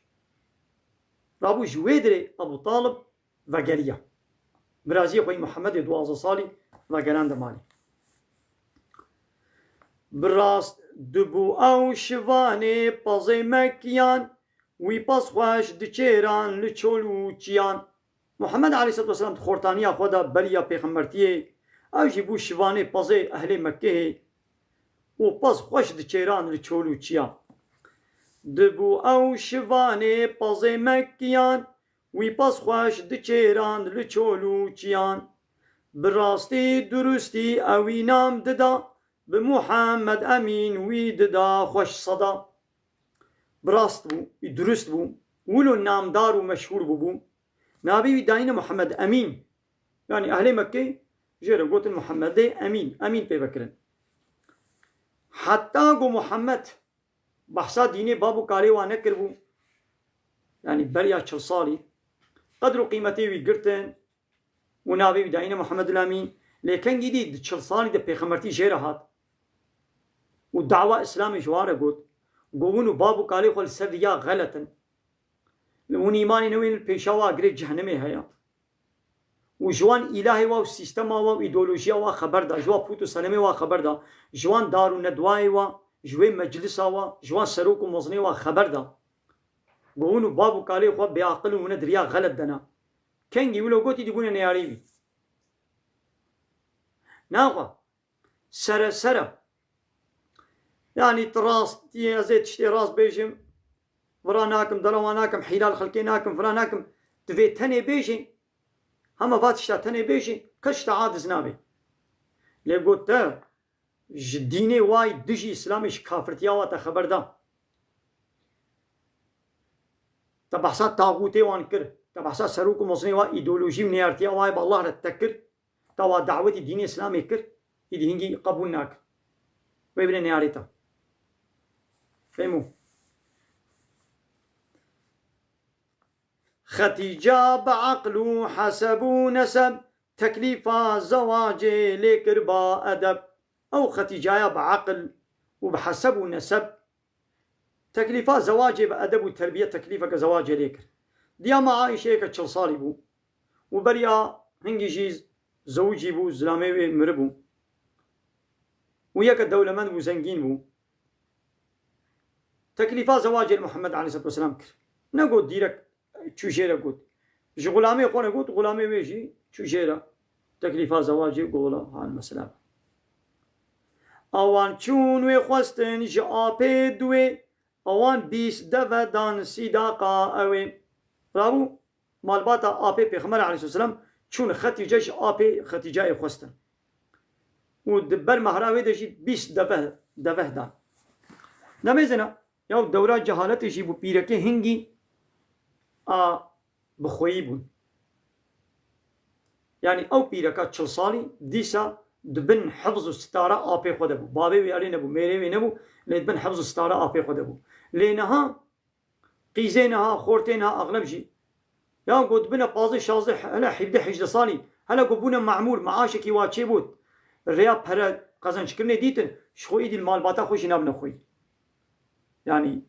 Rabû ji wê dirê Ebû Talib vegeriya. Biraziyê xwe yî Muhammedê duwazdeh salî vegerande malê. Bi rast dibû ew şivanê pezê Mekkiyan, wî pez xweş diçêran li çol û çiyan. Muhammed aleyhisselatu vesselam di xortaniya xwe de beriya pêxembertiyê, ew jî bû şivanê pezê ehlê Mekkehê û pez xweş diçêran li çol û çiyan. Dibû ew şivanê pezê Mekkiyan, wî pez xweş diçêran li çol û çiyan. Bi rastî durustî ewî nam dida, bi Muhammed Emîn wî dida xweş seda. Bi rast bû, wî durust bû, wilo namdar û meşhûr bûbû. Navê wî dayîne Muhammed Emîn. Yanî ehlê Mekkê jê re gotin Muhammedê Emîn, Emîn pê vekirin. Heta ku Muhammed behsa dînê bab û kalê wan nekiribû, yanî beriya çil salî, qedr û qîmetê wî girtin û navê wî dayîne Muhammedul Emîn. Lê kengî dî di çil salî de pêxembertî jê re hat û dawa Îslamê ji wan re got, got hûn û bab û kalê xwe li ser riya xelet in. Hûn îmanê newên li pêşa wa girê cehennemê heye. Û ji wan îlahê wa û sîstema wa û îdeolojiya wa xeber da, ji wa pût û senemê wa xeber da, ji wan dar û nedwayê wa, ji wê meclisa wa, ji wan serok û mezinê wa xeber da. Got hûn û bab û kalê xwe bêaqil in, hûn e di riya xelet de ne. Kengî wilo gotî dî bûne neyarê wî. Naxwe. Sere sere. Yanî tu rast, ez ê tiştê rast bêjim, vira nakim, delawa nakim, hîla li xelkê nakim, vira nakim. Tu vê tenê bêjî, hema va tişta tenê bêjî, kes ji te aciz nabe. Lê got te ji dînê wa yî dijî Îslamê, ji kafirtiya wa te xeber da. Te behsa taxûtê wan kir, te behsa serok û mezinê wa, îdeolojî û neyartiya wa yê bi Allah re te kir. Tawa dawetî dînê Îslamê kir, îdî hingî qebûl nakin. Wê bine neyarê te. Fehmû? Xetîca bi eql û heseb û neseb teklîfa zewacê lê kir ba edeb. Ew Xetîcaya bi eql û bi heseb û neseb Teklîfa zewacê bi edeb û terbiye teklîfeke zewacê lê kir. Diya me Aîşeyeke çil salî bû û beriya hingî jî zewicî bû, zilamê wê miribû. Û yeke dewlemend bû, zengîn bû. Teklîfa zewacê li Muhammed aleyhisselatu vesselam kir. Negot dîrek çû jê re got. Ji xulamê xwe re got, xulamê wê jî çû jê re. Teklîfa zewacê got, wela han mesela. Awan çûn wê xwestin ji apê duwê, awan bîst deve dan sîdaqa ewê. Rabû malbata apê Pêxember aleyhisselam çûn Xetîce ji apê Xetîceyê xwestin. Û di ber mehra wê de jî bîst deve, deve dan. Demê zina, ya dewra cehaletê jî bû, pîrekê hingî a bi xweyî bûn. Yanî ew pîreka çil salî dîsa di bin hifz û sitara apê xwe de bû. Bavê wê erê nebû, mêrê wê nebû, lê di bin hifz û sitara apê xwe de bû. Lê niha qîzê niha, xortê niha, exleb jî ya ku dibine pazdeh, şazdeh, hele hevdeh, hejdeh salî, hele ku bûne memûr, meaşekî wa çêbût, rêya pere qezençkirinê dîtin, ji xwe îdî li malbata xwe jî nabine xweyî. Yanî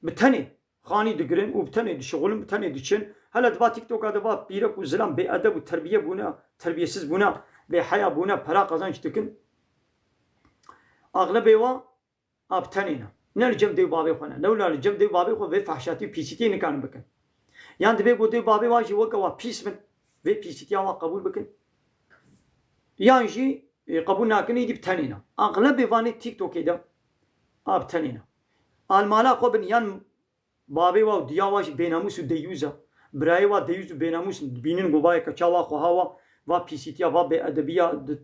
bi tenê xanî digirin û bi tenê dişixulin, bi tenê diçin. Hele di va TikToka de va pîrek û zilam bêedeb û terbiye bûne, terbiyesiz bûne, bêheya bûne, pera qezenç dikin. Axlebê wa a bi tenê ne. Ne li cem dê û bavê xwe ne. Ne wila li cem dê û bavê xwe vê fehşatî û pîsîtiyê nikarin bikin. Yan divê ku dê û bavê wan jî weke wa pîs bin, vê pîsîtiya wan qebûl bikin. Yan jî, e, qebûl nakin, îdî bi tenê ne. Axlebê vanê TikTokê de a bi tenê ne. Almala xwe bin yan Bavê wa û diya wa jî bênamûs û deyûz e. Birayê wa deyûz û bênamûs dibînin ku va yeke çawa xweha wa, va pîsîtiya, va bêedebiya di,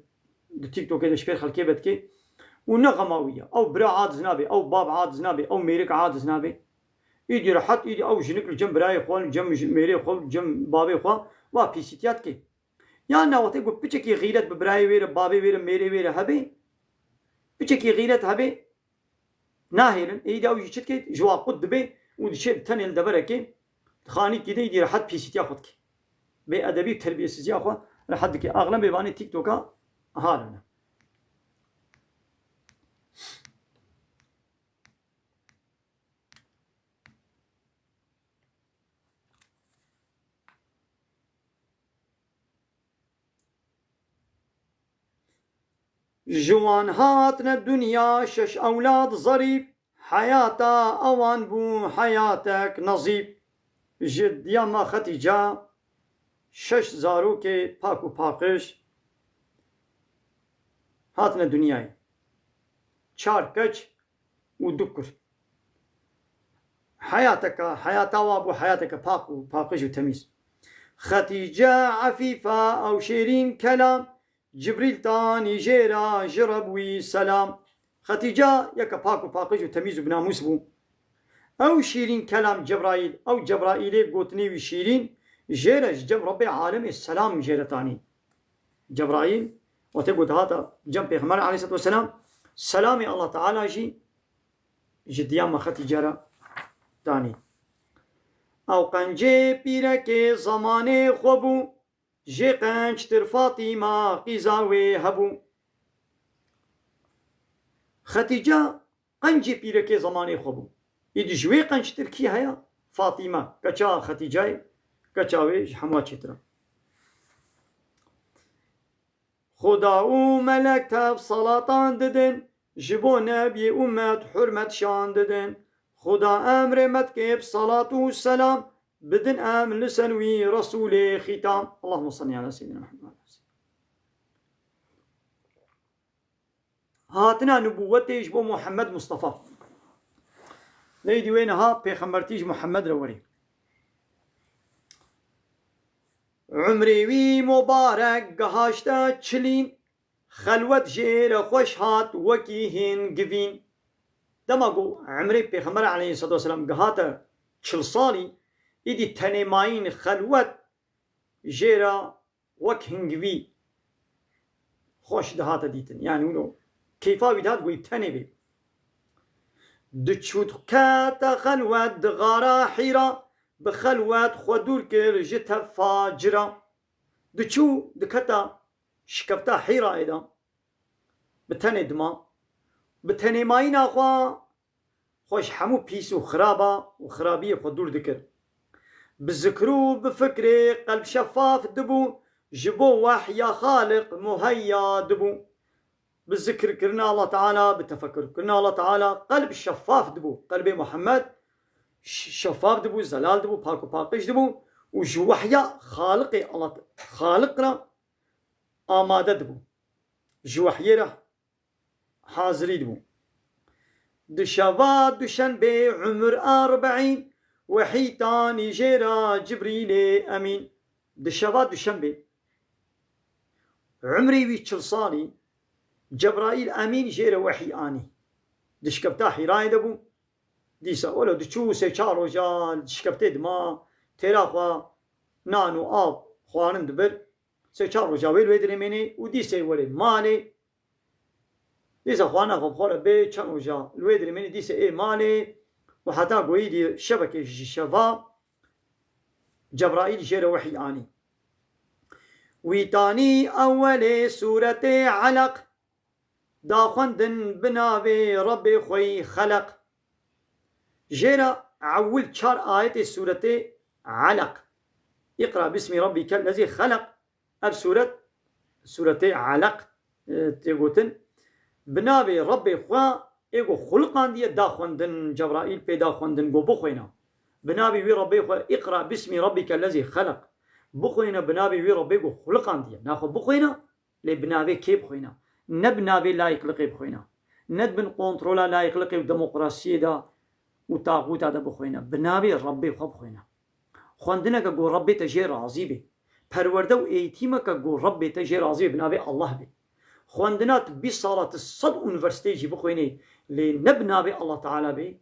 di TikTokê de ji pêr xelkê vedikê. Û ne xema wî ye. Ew bira aciz nabe, ew bab aciz nabe, ew mêrik aciz nabe. Îdî rehet, îdî ew jinik li cem birayê xwe, li cem ji-, mêrê xwe, li cem bavê xwe va pîsîtiya dike. Ya na wextê ku piçekî xîret bi birayê wê re, bavê wê re, mêrê wê re hebe, piçekî xîret hebe, nahêlin. Êdî ew jî çi dike? Ji wa qut dibe û diçe bi tenê li deverekê Xanîkî de îdî rehet pîsîtiya xwe dike. Bêedebî û terbiyesizîya xwe rehet dike. Axlem bêvanê TikToka halane. Ji wan hatine dinya şeş ewlad zerîf, heyata ewan bû heyatek nezîf. Ji diyama Xetîca şeş zarokê pak û paqij hatine dinyayê. Çar keç û du kur. Heyateke, heyata wa bû heyateke pak û paqij û temîz. Xetîce efîfe ew şêrîn kelam, Cibrîl tanî jê re ji Reb wî selam. Xetîce yeke pak û paqij û temîz û binamûs bû. Ew şîrîn kelam Cebraîl, ew Cebraîlê gotinê wî şîrîn, jê re ji cem Rebbê alemê selam jê re tanî. Cebraîl, wextê ku dihata cem Pêxember aleyhisselatu vesselam, selamê Allah Teala jî ji diyama Xetîce re tanî. Ew qencê pîrekê zemanê xwe bû, jê qenctir Fatîma qîza wê hebû. Xetîce qencê pîrekê zemanê xwe bû. Îdî ji wê qenctir kî heye? Fatîme, keça Xetîceyê, keça wê ji hemû çêtir e. Xuda û melek tev salatan didin, ji bo nebiyê ummet hurmet şan didin. Xuda emrê me dike bi salat û selam, bidin em li ser wî Resûlê xîtam. Allahümme salli ala seyyidina Muhammed. Hatina nubûwetê ji bo Muhammed Mustafa. Leydi wê niha pêxembertî ji Muhammed re werê. Umrê wî mubarek gihaşte çilîn, xelwet jê re xweş hat wekî hîn givîn. Dema ku umrê Pêxember aleyhisselatu vesselam gihate çil salî, îdî tenê mayîn xelwet jê re wek hingivî xweş dihate dîtin. Yanî wilo keyfa wî dihat ku wî tenê bê. Diçû dikete xelwet di xara Hîra, bi xelwet xwe dûr kir ji tev facira. Diçû dikete şikefta Hîrayê de, bi tenê dima, bi tenê mayîna xwe xwe ji hemû pîs û xiraba û xirabiyê xwe dûr dikir. Bi zikir û bi fikrê qelb şefaf dibû, ji bo wehya Xaliq muheyya dibû. Bi zikirkirina Allah Teala, bi tefekkurkirina Allah Teala qelb şefaf dibû. Qelbê Muhammed ş-, şefaf dibû, zelal dibû, pak û paqij dibû û ji wehya Xaliqê Allah, Xaliq re amade dibû. Ji wehyê re hazirî dibû. Di şeva duşenbê umur erbeîn, wehî tanî jê re Cibrîlê Emîn. Di şeva duşenbê, umrê wî çil salî, Cebraîl Emîn jê re wehî anî. Di şikefta Hîrayê de bû. Dîsa welo diçû sê çar roja di şikeftê dima, têra xwe nan û av xwarin dibir. Sê çar roja wê li wê dirêmênê û dîsê werê malê. Dîsa xwarina xwe bi xwe re bê çend roja li wê dirêmênê dîsê ê malê û heta goyî dî şevekê ji şeva Cebraîl jê re wehî anî. Wî tanî ewelê sûretê Eleq, da xwendin bi navê Rebbê xwe yî Xeleq. Jê re ewil çar ayetê sûretê Eleq. Îqra bismî rebbîkel lezî xeleq. Ev sûret, sûretê Eleq, e, tê gotin. Bi navê Rebbê xwe ê ku xuliqandiye da xwendin, Cebraîl pê da xwendin, got bixwêne. Bi navê wî Rebbê xwe, îqra bismî rebbîkel lezî xeleq. Bixwêne bi navê wî Rebbê ku xuliqandiye. Naxwe bixwêne, lê bi navê kê bixwêne? Ne bi navê layîqliqê bixwêne. Ne di bin kontrola layîqliqê û demokrasiyê de û taxûta de bixwêne. Bi navê Rebbê xwe bixwêne. Xwendineke ku Rebbê te jê razî bê. Perwerde û eğîtîmeke ku Rebbê te jê razî bê, bi navê Allah bê. Xwendina tu bîst sala tu sed unîversîteyê jî bixwênê, lê ne bi navê Allah Teala bê,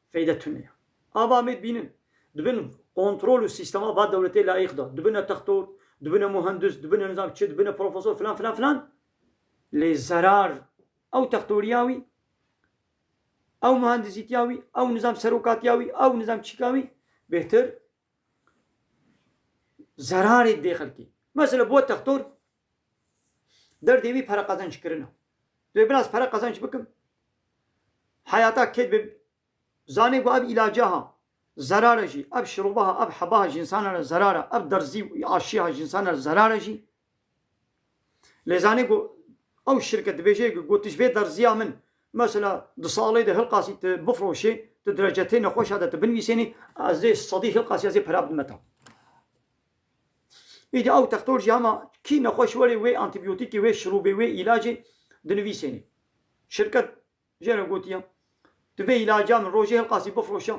feyde tune ye. Ava em ê dibînin. Di bin kontrol û sîstema va dewletê layîq de. Dibine textor, dibine muhendis, dibine nizam çi, dibine profesor filan filan filan. Lê zerar ew textoriya wî, ew muhendisîtiya wî, ew nizam serokatiya wî, ew nizam çîka wî, bêhtir zerarê didê xelkê. Mesela bo textor derdê wî pere qezenc kirina. Divê biraz pere qezenc bikim. Heyata kê dibe, zanê ku ev îlaca ha zerare jî, ev şiroba ha, ev heba ha ji însana re zerare, ev derzî û aşî ha ji însana re zerare jî. Lê zanê ku ew şirket dibêje ku, ku tu ji vê derziya min, mesela di salê de hilqasî tu bifroşê, tu derecetê nexweşa de tu binivîsênî, ez dê sedî hilqasî ez ê pera bidime te. Îdî ew textor jî hema kî nexweş were wê antîbiyotîkê, wê şirûbê, wê îlacê dinivîsênî. Şirket jê re gotiye, tu vê îlaca min rojê hilqasî bifroşe,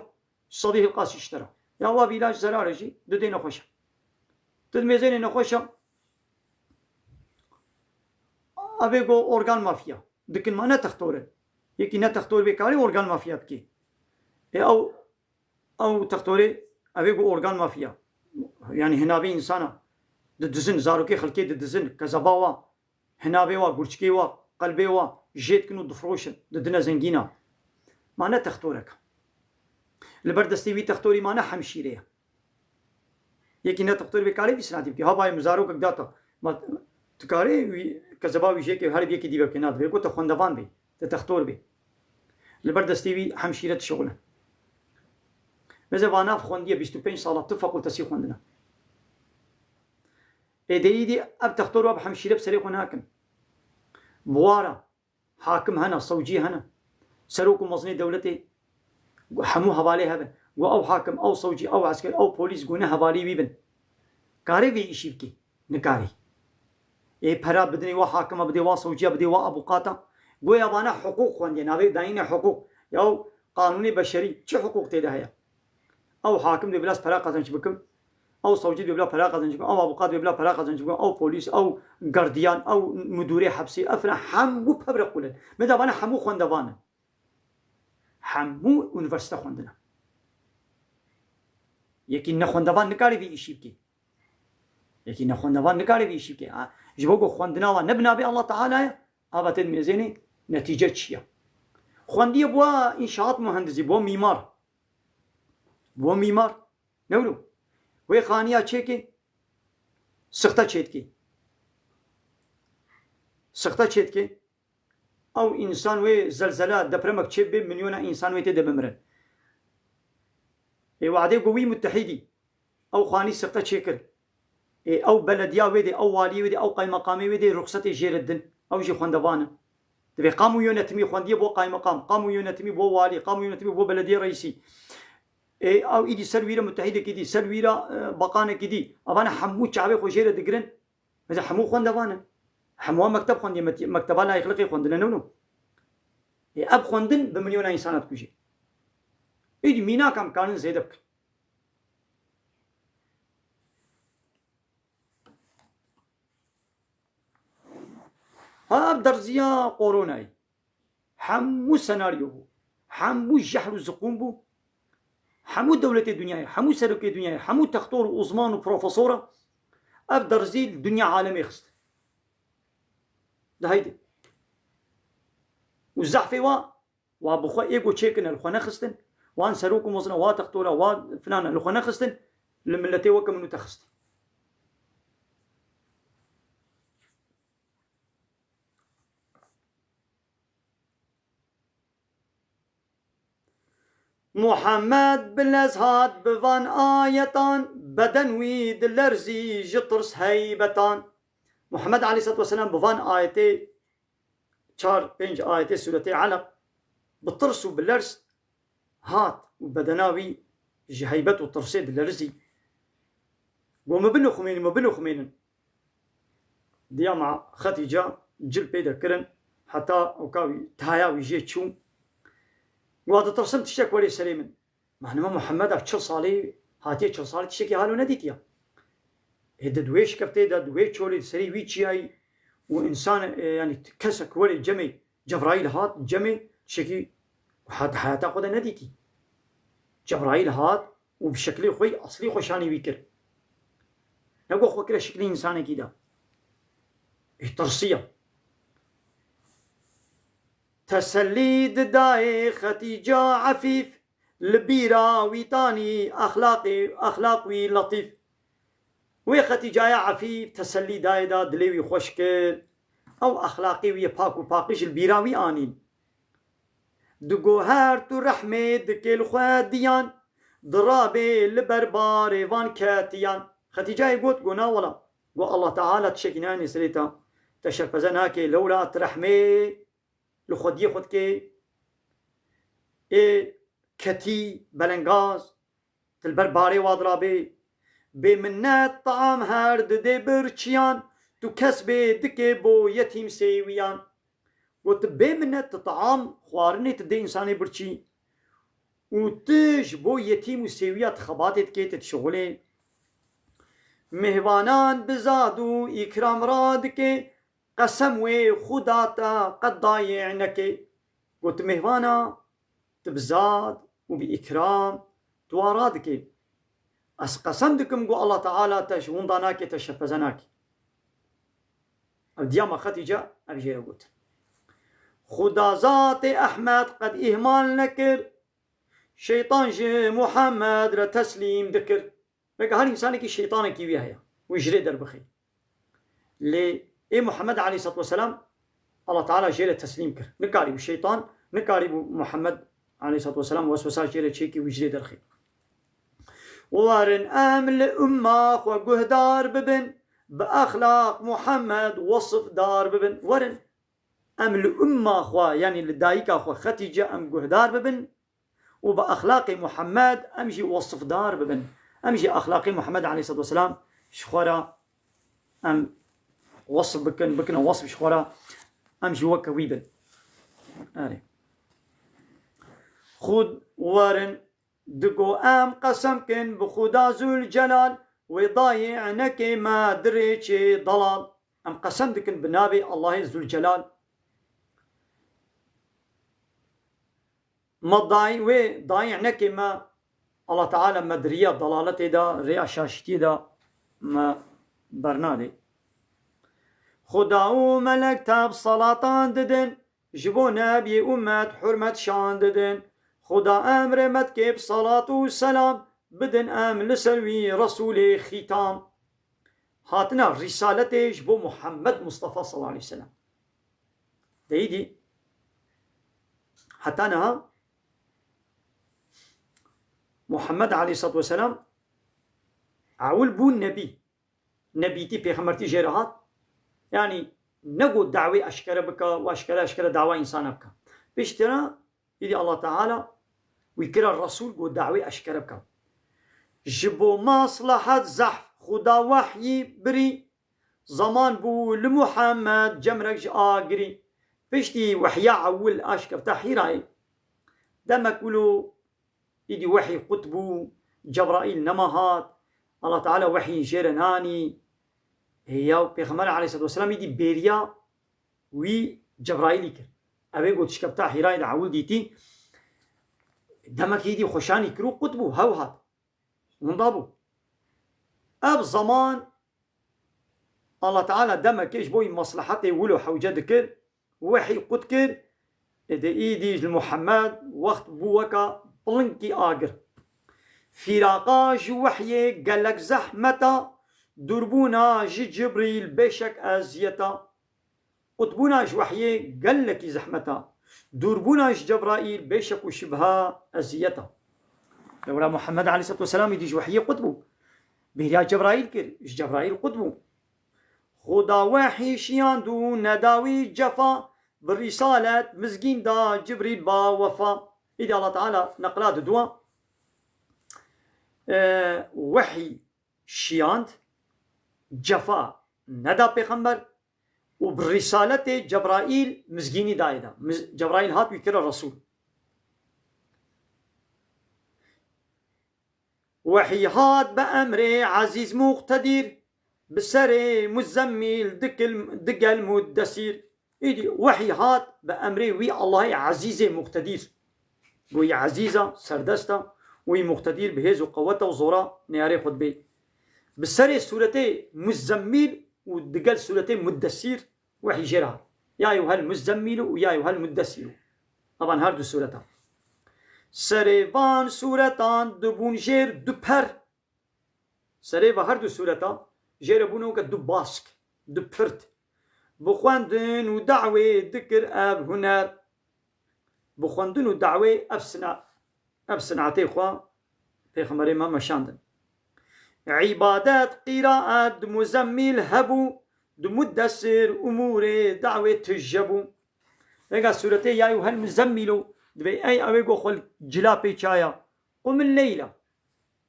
sedî hilqasî ji te re. Ya wa bi îlac zerar e jî, tu dê nexweş e. Tu dimêzênê nexweş e, ev ê go organ mafya. Dikin ma ne textor e. Yekî ne textor bê karê organ mafya bikê. Ê ew, ew textorê, ev ê go organ mafya. Yanî hinavê însana didizin, zarokê xelkê didizin, kezeba wa, hinavê wa, gurçikê wa, qelbê wa jê dikin û difroşin, didine zengîna. Ma ne textorek e. Li ber destê wî textorî ma ne hemşîre ye. Yekî ne textor bê karê vî sinatî bikê. Ha bayê min zarokek data. Ma tu karê wî kezeba wî jê ke herî bi yekî dî bikê, na divê ku te xwendevan bê, te textor bê. Li ber destê wî hemşîre dişixulin. Mesela vana xwendiye bîst û pênc sala tu fakultesî xwendine. Ê de îdî ev textor û ev hemşîre bi serê xwe nakin. Bi wa re hakim hene, sewcî hene. Serok û mezinê dewletê hemû hevalê hev in. Go ew hakim, ew sewcî, ew esker, ew polîs go ne hevalî wî bin. Karê vê îşî bikê? Nikarê. Ê pera bidinê wa hakima, bidê wa sewciya, bidê wa abûqata. Goya vana hiqûq xwendiye, navê dayîne hiqûq. Yaw qanûnê beşerî çi hiqûq tê de heye? Ew hakim dê bila ez pera qezenc bikim. Ew sewcî dê bila pera qezenc bikim. Ew avukat dê bila pera qezenc bikim. Ew polîs, ew gardiyan, ew mudûrê hepsê, ev filan hemû pevre qulin. Min de vana hemû xwendevan in. Hemû unîversîte xwendine. Yekî nexwendevan nikare vî îşî bike. Yekî nexwendevan nikare vî îşî bike. Ha, ji bo ku xwendina wan ne bi navê Allah Teala ye, ava tên mêzênê netîce çi ye? Xwendiye bo înşaat muhendisî, bo mîmar. Bo mîmar. Ne wilo? Wê xaniya çêkê, sixte çêdikê. Sixte çêdikê. Ew însan wê zelzela, depremek çêbibe, milyona însan wê tê de bimirin. Ê wadê ku wî mutehîdî ew xanî sixte çêkir. Ê ew belediya wê dê, ew waliyê wê dê, ew qaymeqamê wê dê ruxsetê jê re din. Ew jî xwendevan in. Divê qamû yönetimî xwendiye bo qaymeqam, qamû yönetimî bo walî, qamû yönetimî bo belediyê reîsî. Ê ew îdî ser wî re mutehîdekî dî, ser wî re, e, baqanekî dî. Evane hemû çavê xwe jê re digirin. Mesela hemû xwendevan in. Hemû mekteb xwendiye, met-, mekteba layîqliqê xwendine ne wilo? Ê ev xwendin bi milyona însana dikuje. Îdî mînakan karin zêde bikin. Ha, ev derziya koronayê. Hemû senaryo bû. Hemû jehr û ziqûm bû. Hemû dewletê dinyayê, hemû serokê dinyayê, hemû textor û uzman û profesora ev derzî li dinya alemê xist. De heydi. Û zehfê wa, wa bi xwe ê ku çêkine li xwe nexistin, wan serok û mezina, wa textora, wa filana li xwe nexistin, li miletê weke min û te xistin. Muhammed bi lez hat bi van ayetan, beden wî dilerzî ji tirs heybetan. Muhammed aleyhisselatu vesselam bi van ayetê, çar, pênc ayetê Sûretê Alaq, bi tirs û bi lerz hat û bedena wî ji heybet û tirsê dilerizî. Got, "Min binixumênin, min binixumênin." Diya ma Xetîca cil pê de kirin, heta oka wî, taya wî jê çû. Got, "Ditirsim tiştek were serê min." Manima Muhammed ev çil salî hatiye, çil salî tiştekî halo nedîtiye. Ê di wê şikeftê de, di wê çolê, di serî wî çiyayî û însan, e, yanî kesek were cemê, Cebraîl hat cemê, tiştekî hat, heyata xwe de nedîtî. Cebraîl hat û bi şeklê xwe yî eslî xwe şanî wî kir. Ne ku xwe kire şeklê însanekî de. Ê tirsiya. Tesellî didayê Xetîca efîf, li bîra wî tanî, exlaqê, exlaq wî letîf. Wê Xetîcaya Efîf tesellî dayê da, dilê wî xweş kir. Ew exlaqê wî yê pak û paqij li bîra wî anîn. Digo her tu rehmê dikê li xwe diyan, dirabê li ber barê van ketiyan. Xetîcayê got, go na wela. Go Allah Teala tişekî nayê serê te. Te şerpeze nake, lewla tu rehmê li xwediyê xwe dikê. Ê ketî, belengaz, tu li ber barê wa dirabê. Bê minnet taam her didê birçiyan, tu kesbê dikê bo yetîm sêwiyan. Got, tu bê minnet tu taam xwarinê tu dê însanê birçî. Û tu ji bo yetîm û sêwiya tu xebatê dikê, tu dişixulê. Mêhvanan bi zad û îkram radikê, qesem wê Xuda te qet dayê neke. Got, mêhvana tu bi zad û bi îkram tu wa radikê. Ez qesem dikim, got, Allah Teala te ji winda nake, te şerpeze nake. Ev diyama Xetîce ev jê re got. Xuda zatê Ehmed qet îhmal nekir, şeytan ji Muhammed re teslîm dikir. Veke her însanekî şeytanekî wî heye, wî ji rê derbixê. Lê ê Muhammed aleyhissalatu vesselam Allah Teala jê re teslîm kir. Nikarîbû şeytan, nikarîbû Muhammed aleyhissalatu vesselam weswesa jê re çêkî wî ji rê derxê. Werin em li umma xwe guhdar bibin, bi exlaq Muhammed wesifdar bibin. Werin em li umma xwe, yanî li dayika xwe Xetîce em guhdar bibin û bi exlaqê Muhammed em jî wesifdar bibin. Em jî exlaqê Muhammed aleyhissalatu vesselam ji xwe re em wesif bikin, bikine wesif ji xwe re, em jî weke wî bin. Erê. Xud werin, digo em qesem kin bi Xuda Zülcelal, wê dayê enekê me dirêçê delal. Em qesem dikin bi navê Allahê Zülcelal. Me dayî, wê dayî enekê me, Allah Teala me di riya dalaletê de, rêya şaşitiyê de me bernadê. Xuda û melek te bi salatan didin, ji bo nebiyê ummet hurmet şan didin. Xuda emrê me dike bi salat û selam, bidin em li ser wî Resûlê xîtam. Hatina rîsaletê ji bo Muhammed Mustafa sallallahu aleyhi ve sellem. Deyîdî heta niha Muhammed aleyhissalatu vesselam ewil bû nebî. Nebîtî, pêxembertî jê re hat. Yanî ne got dawê eşkere bike û eşkere, eşkere dawa însana bike. Piştre îdî Allah Teala wî kira Resûl, got dawê eşkere bike. Ji bo maslahet zehf Xuda wehyî birî, zaman bû li Muhammed cemrek ji agirî. Piştî wehya ewil aşkefte Hîrayê. Demek wilo îdî wehî qut bû, Cebraîl nema hat, Allah Teala wehî jê re nanî. Ê ya Pêxember aleyhissalatu vesselam îdî bêriya wî Cebraîlî kir. Ew ê got şkefta Hîrayê de ewil dîtî, demek îdî xweşanî kir û qut bû, hew hat. Winda bû. Ev zaman Allah Teala demekê ji bo wî maslahetê wilo hewce dikir, wehî qut kir, ê de îdî ji Muhammed wext bû weka pilinkî agir. Fîraqa ji wehyê gelek zehmeta, dûrbûna ji Cibrîl bêşek eziyeta. Qutbûna ji wehyê gelekî zehmeta. Dûrbûna ji Cebraîl bêşek û şibha eziyeta. Lewra Muhammed aleyhissalatu vesselam îdî ji wehyê qut bû. Bêriya Cebraîl kir, ji Cebraîl qut bû. Xuda wehî şiyand û nedawî cefa, bi rîsalet mizgîn da Cibrîl ba wefa. Îdî Allah Teala neqla diduwa, e, wehî şiyand, cefa neda pêxember û bi rîsaletê Cebraîl mizgînî dayê da. Miz-, Cebraîl hat wî kira Resûl. Wehî hat bi emrê Ezîz Muqtedîr, bi serê Muzemmîl dikil-, digel Muddesîr. Îdî wehî hat bi emrê wî Allahê Ezîzê Muqtedîr. Goyî Ezîza, serdesta, wî Muqtedîr bi hêz û qeweta û zora neyarê xwe dibê. Bi serê sûretê Muzemmîl û digel sûretê Muddesîr wehî jê re hat. Ya eyyuhel Muzzemmîlu û ya eyyuhel Muddesîru. Evan her du sûreta. Serê van sûretan dibûn jêr du per. Serê va her du sûretan jêre bûne weke du bask, du pirt. Bi xwendin û dawê dikir ev huner. Bi xwendin û dawê ev sina-, ev sinatê xwe Pêxemberê me meşandin. Îbadet, qîraet, di Muzemmîl hebû, di Muddessir, umûrê, dawê tije bû. Vêga sûretê ya Eyyuhel Muzzemmîl û divê ey ew ê go xwe cila pêçaya. Qum leyla.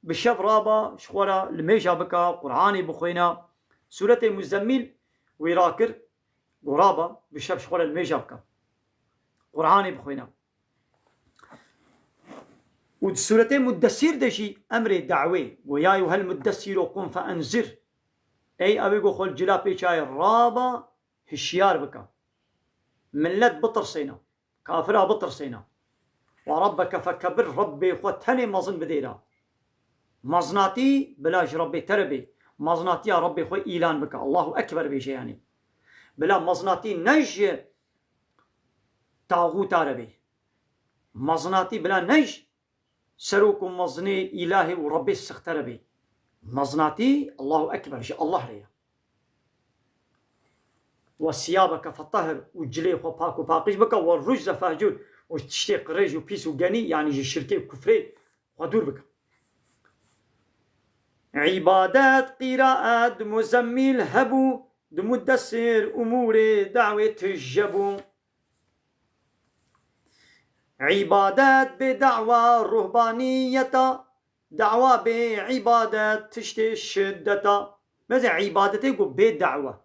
Bi şev raba, ji xwe re limêja bika, Qur'anê bixwêna. Sûretê Muzzemmîl wî rakir, go raba, bi şev ji xwe re limêja bika. Qur'anê bixwêna. Û di sûretê Muddessîr de jî emrê dawê, go ya Eyyuhel Muddessîr û qum fe enzir. Ey ew ê go xwe cila pêçaya, raba, hişyar bike. Millet bitirsêne. Kafira bitirsêne. Ve rabbeke fekebbir, Rabbê xwe tenê mezin bidêre. Mezinatî bila ji Rabbê te re bê. Mezinatiya Rabbê xwe îlan bike. Allahu Ekber bêje yanî. Bila mezinatî ne ji taxûta re bê. Mezinatî bila ne ji serok û mezinê îlahê û Rabbê sixte re bê. Mezinatî, Allahu Ekber, ji Allah re ye. Ve siyabeke fetahhir, û cilê xwe pak û paqij bike, ve rujze fehcur, û tiştê qirêj û pîs û genî, yanî ji şirkê û kufrê xwe dûr bike. Îbadet, qîraet, di Muzemmîl hebû, di Muddessir, umûrê, dawê tije bû. Îbadet bê dawa ruhbaniyeta, dawa bê îbadet tiştê şiddeta. Meze îbadetê ku bê dawa.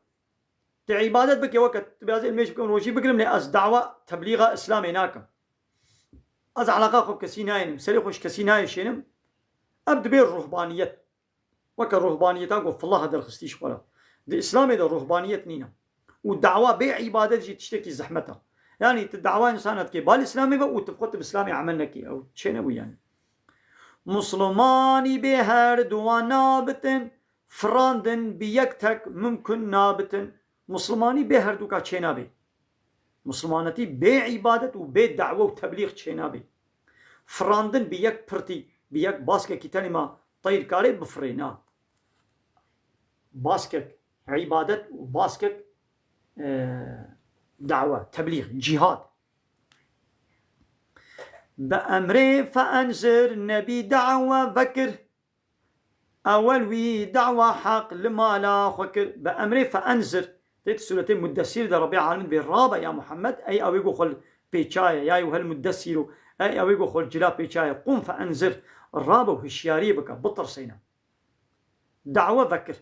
Tu îbadet bike, weke tu bêazê mêj bikim, rojî bigirim, lê ez dawa teblîxa Îslamê nakim. Ez eleqa xwe bi kesî nayênim, serê xwe ji kesî nayêşênim. Ev dibê ruhbaniyet. Weke ruhbaniyeta ku filaha derxistî ji xwe re. Di Îslamê de ruhbaniyet nîne. Û dawa bê îbadet jî tiştekî zehmet e. Yanî tu dawa însana dikê bal Îslamê ve û tu bi xwe tu bi Îslamê emel nekî. Ew çênebû yanî. Muslimanî bê her duwan nabitin, firandin bi yek tek mimkun nabitin. Muslimanî bê her duka çênabê. Muslimanetî bê îbadet û bê dawa û teblîx çênabê. Firandin bi yek pirtî, bi yek baskekî tenê ma teyr karê bifirê, na. Baskek îbadet û baskek, e, dawa, teblîx, cîhad. Bi emrê feenzir nebî dawa vekir. Ewel wî dawa heq li mala xwe kir. Bi emrê feenzir. Tê di sûretê Muddessîr de Rebbê Alemîn bê rabe ya Muhammed, ey ew ê ku xwe li pêçaye, ya Eyyuhel Muddessîr û ey ew ê ku xwe li cila pêçaye, qum feenzir, rabe û hişyariyê bike, bitirsêne. Dawa vekir.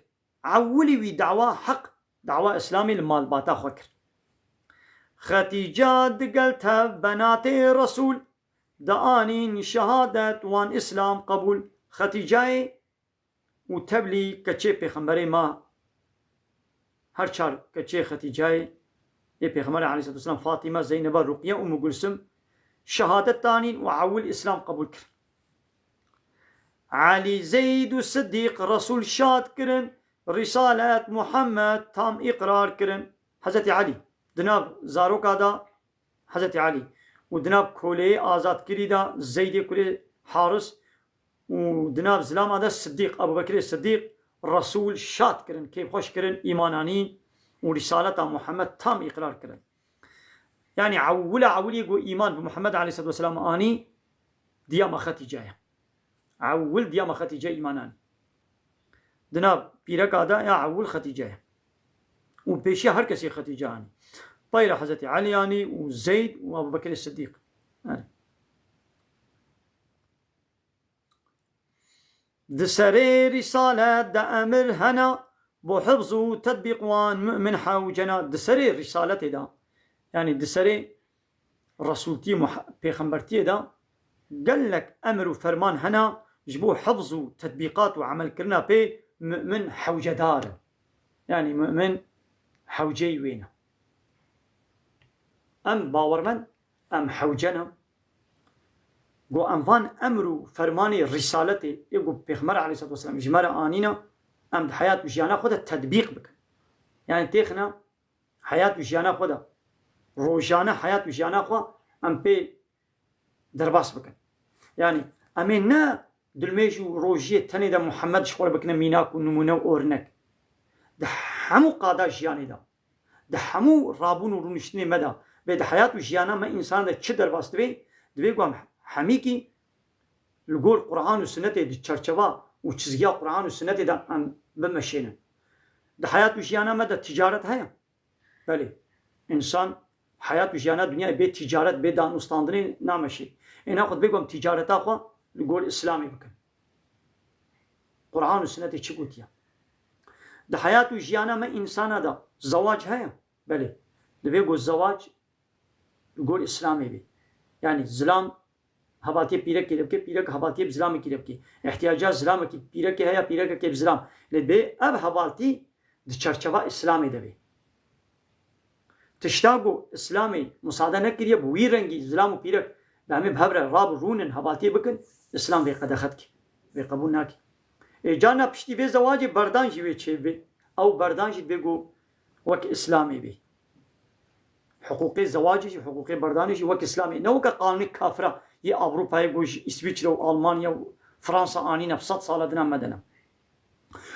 Ewilî wî dawa heq, dawa Îslamê li malbata xwe kir. Xetîca digel tev benatê Resûl, dianîn şehadet wan Îslam qebûl. Xetîcayê û tevlî keçê pêxemberê ma, her çar keçê Xetîcayê ê pêxemberê aleyhisselatu vesselam, Fatîme, Zeyneba, Ruqiye, Ummu Gulsum, şehadet danîn û ewil Îslam qebûl kir. Elî, Zeyd û Siddîq Resûl şad kirin, Rîsalet Muhammed tam îqrar kirin. Hezretî Elî di nav zaroka de Hezretî Elî û di nav koleyê azadkirî de Zeydê kurê Haris û di nav zilama de Siddîq, Ebûbekirê Siddîq, Resûl şad kirin, kêfxweş kirin, îman anîn û rîsaleta Muhammed tam îqrar kirin. Yanî ewila ewilî ku îman bi Muhammed aleyhisselatu vesselam anî, diya me Xetîce ye. Ewil diya me Xetîce îman anî. Di nav pîreka de ya ewil Xetîce ye. Û pêşiya her kesê Xetîce anî. Peyra Hezretî Elî anî û Zeyd û Ebûbekirê Siddîq. Yanî. Di serê rîsalet de emir hena, bo hifz û tetbîq wan mu'min hewcena. Di serê rîsaletê de, yanî di serê Resûltî, muha-, pêxembertiyê de gelek emir û ferman hene ji bo hifz û tetbîqat û emelkirina pê mu'min hewcedar e. Yanî mu'min hewceyî wê ne. Em bawermend, em hewce ne. Go em van emir û fermanê rîsaletê ê ku Pêxember aleyhisselatu vesselam ji me re anîne, em di heyat û jiyana xwe de tetbîq bikin. Yanî têxine heyat û jiyana xwe de, rojane heyat û jiyana xwe em pê derbas bikin. Yani, em ê ne dilmêj û rojiyê tenê de Muhammed ji xwe re bikine mînak û nimûne û ornek. Di hemû qada jiyanê de, di hemû rabûn û rûniştinê me de, bê di heyat û jiyana me însan de çi derbas divê, divê ku em hemîkî li gor Quran û Sinetê, di çerçeva û çizgiya Quran û Sinetê de em bimeşênin. Di heyat û jiyana me de ticaret heye. Belê. Însan heyat û jiyana dinyayê bê ticaret, bê danûstandinê nameşê. Ê nexwe divê ku em ticareta xwe li gor Îslamê bikin. Quran û Sinetê çi gotiye? Di heyat û jiyana me însana de zewac heye? Belê. Divê ku zewac li gor Îslamê bê. Yani zilam hevaltiyê pîrekê lê bike, pîrek hevaltiyê bi zilamekî lê bike. Îhtiyaca zilamekî pîrekê heye, pîrekekê bi zilam. Lê bê ev hevaltî di çerçeva Îslamê de bê. Tişta ku Îslamê musade nekiriye bi wî rengî zilam û pîrek bi hemê bi hev re rab rûnin, hevaltiyê bikin, Îslam vê qedexe dike. Vê qebûl nake. Ê carna piştî vê zewacê berdan jî wê çêbê. Ew berdan jî divê ku wek Îslamê bê. Hiqûqê zewacê jî, hiqûqê berdanê jî wek Îslamê. Ne weke qanûnê kafira yê Ewropayê ku ji Îsviçre û Almanya û Fransa anîne bi sed sala dina me de ne.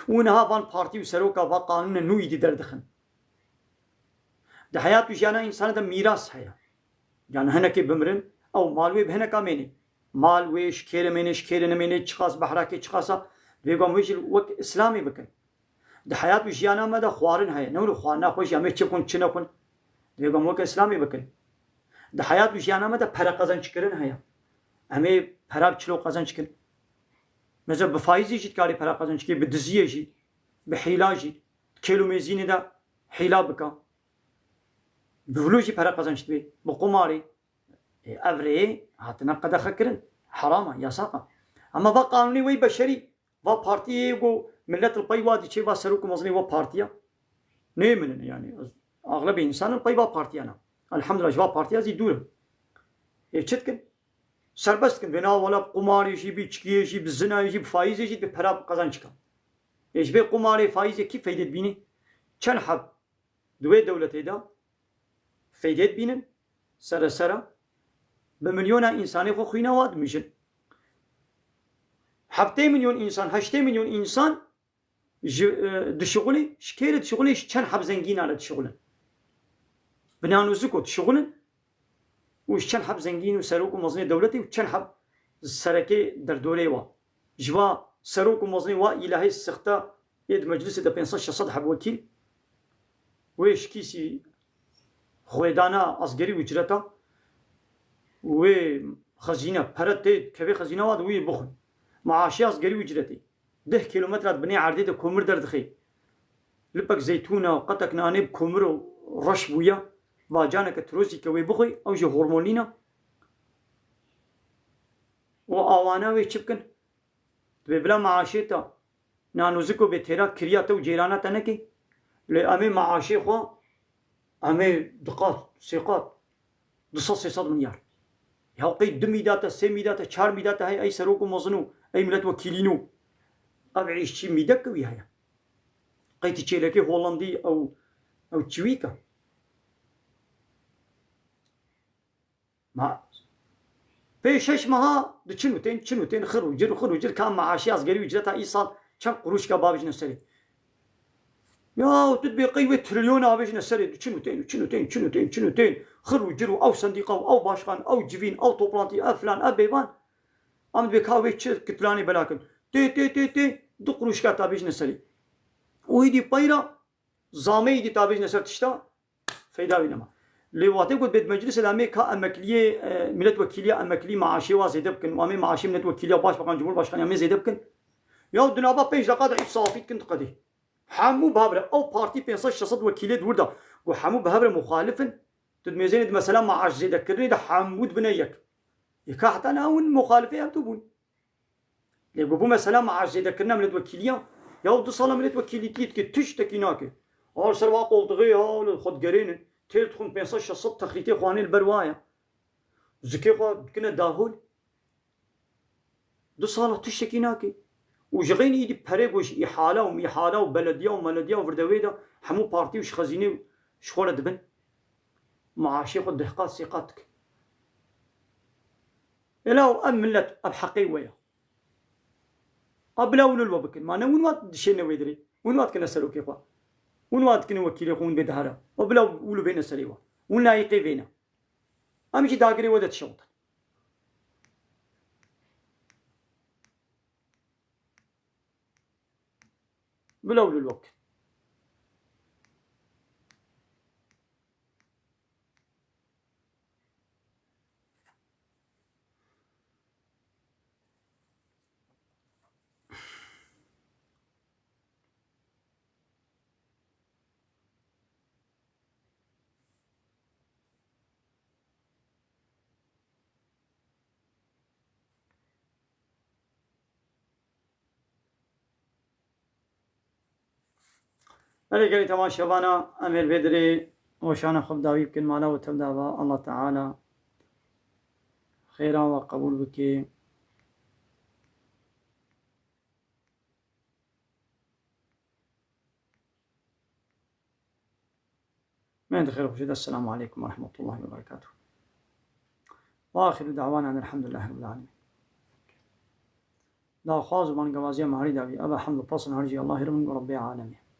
Û niha van partî û seroka va qanûne nû îdî derdixin. Di heyat û jiyana însanê de mîras heye. Yani hinekê bimirin, ew mal wê bi hineka mênê. Mal wê ji kê re mênê, ji kê re nemênê, çiqas behrakê, çiqasa, divê ku em wê jî wek Îslamê bikin. Di heyat û jiyana me de xwarin heye. Ne wilo xwarina xwe jî em ê çi bixwin, çi nexwin. Divê ku em weke Îslamê bikin. Di heyat û jiyana me de pere qezenc kirin heye. Em ê pera bi çilo qezenc kin. Mesela bi faîzê jî dikarî pera qezenc kê, bi diziyê jî, bi hîla jî. Kêl û mêzînê de hîla bika. Bi vilo jî pere qezenc dibê. Bi qumarê. Ê, ev rê hatine qedexe kirin. Heram e, yasak e. Ama va qanûnê wey beşerî, va partiyê ku millet li pey wa diçê, va serok û mezinê wa partiya. Nê min in yani. Axlebê însan li pey va partiya ne. Elhamdulillah, ji va partiya zî dûr im. Ê, çi dikin? Serbest dikin. Vê na wela bi qumarê jî, bi içkiyê jî, bi zinayê jî, bi faîzê jî, bi pera qezenc dikin. Ê, ji vê qumarê, faîzê kî feyde dibînî? Çend heb di wê dewletê de feyde dibînin, sere sere bi milyona însanê xwe xwîna wa dimijin. Heftê milyon însan, heştê milyon însan ji, e, dişixulê, ji kê re dişixulê, ji çend heb zengîna re dişixulin. Bi nan û ziko dişixulin û ji çend heb zengîn û serok û mezinê dewletê û çend heb serekê derdorê wa. Ji va serok û mezinê wa îlahê sixte yê di meclisê de pênc sed şeş sed heb wekîl, wê ji kîsî xwêdana asgerî ucreta, wê xezîne pere tê kevê xezîna wa de wî bixwin. Maaşê asgerî ucretê. Deh kîlometre di binê erdê de komir derdixê. Lipek zeytûna, qetek nanê bi komir û reş bûye, vacaneke tirozî ke wê bixwê, ew jî hormonî ne. Û awana wê çi bikin? Dibê bila maaşê te, nan û ziko bê têra kiriya te û cêrana te nekê. Lê em ê maaşê xwe, em ê di qat, sê qat, du sed sê sed milyar. Ya qey du mîda te, sê mîda te, çar mîda te heye, ey serok û mezin û ey miletwekîlîn û ev îşçî mîdek wî heye. Qey ti çêlekê Holandî ew, ew çiwîk e. Ma pê şeş meha diçin û tên, çin û tên, xir û cir û xir û cir, ka maaşê asgerî ucreta îsal çend quruşka babijne serê. Ya tu dibê qey wê trilyon avêjine serê, diçin û tên, çin û tên, çin û tên, çin û tên. Xir û cir û ew sendîqa û ew başkan, ew civîn, ew toplantî, ev filan, ev bêvan. Em dibê ka wê çi kitlanê belakin. Tê, tê, tê, tê, du quruşka tabêjine serê. Û îdî peyra zamê îdî tabêjine ser tişta, feyda wî nema. Lê wextê ku bê di meclisê de em ê ka emekliyê, e, miletwekîliya emeklî maaşê wa zêde bikin û em ê maaşê miletwekîliya başbakan, cumhurbaşkanî em ê zêde bikin. Ya di nava pênc deqa de îf safî dikin diqedê. Hemû bi hev re, ew partî pênc sed şeş sed wekîlê di wir de ku hemû bi hev re muxalif in, tu di mêzênê di mesela maaş zêdekirinê de hemû dibine yek. Ê ka heta niha hûn muxalifê hevdû bûn. Lê ku bû mesela maaş zêdekirina miletwekîliya, ya du sala miletwekîlîtiyê dike, tiştekî nake. Ha li ser va qoltixê, ha li xwe digerênin, têr dixwin pênc sed şeş sed texrîtê xwe anê li ber wa ye. Zikê xwe dikine dahol. Du sala tiştekî nake. Û ji xeynî îdî perê ku ji îhala û mîhala û belediya û melediya û virdewê de hemû partî û ji xezînê ji xwe re dibin. Maaşê xwe deh qat sê qat dike. Êla ev millet, ev heqê we ye. A bila wilo li we bikin. Ma ne hûn wa dişêne wê dirê. Hûn wa dikine serokê xwe. Hûn wa dikine wekîlê xwe, hûn bê dihera. O bila wilo bêne serê we. Hûn layîqê vê ne. Em jî dagirê we de dişewtin. Bila wilo li we bikin. Belê gelî temaşevana, em ê li vê dirê weşana xwe bi dawî bikin, mala we tev de be. Allah Teala xêran we qebûl bike. Mehd xêr xweşî de. Esselamu aleykum ve rahmetullahi ve berekatuhu. Ve axiru da'wana enelhamdülillahi rabbil alemin. Daxwaz û bangevaziya me herî dawî, ev e hemd û pesn herî jî Allahê re bin ku Rebbê alemê.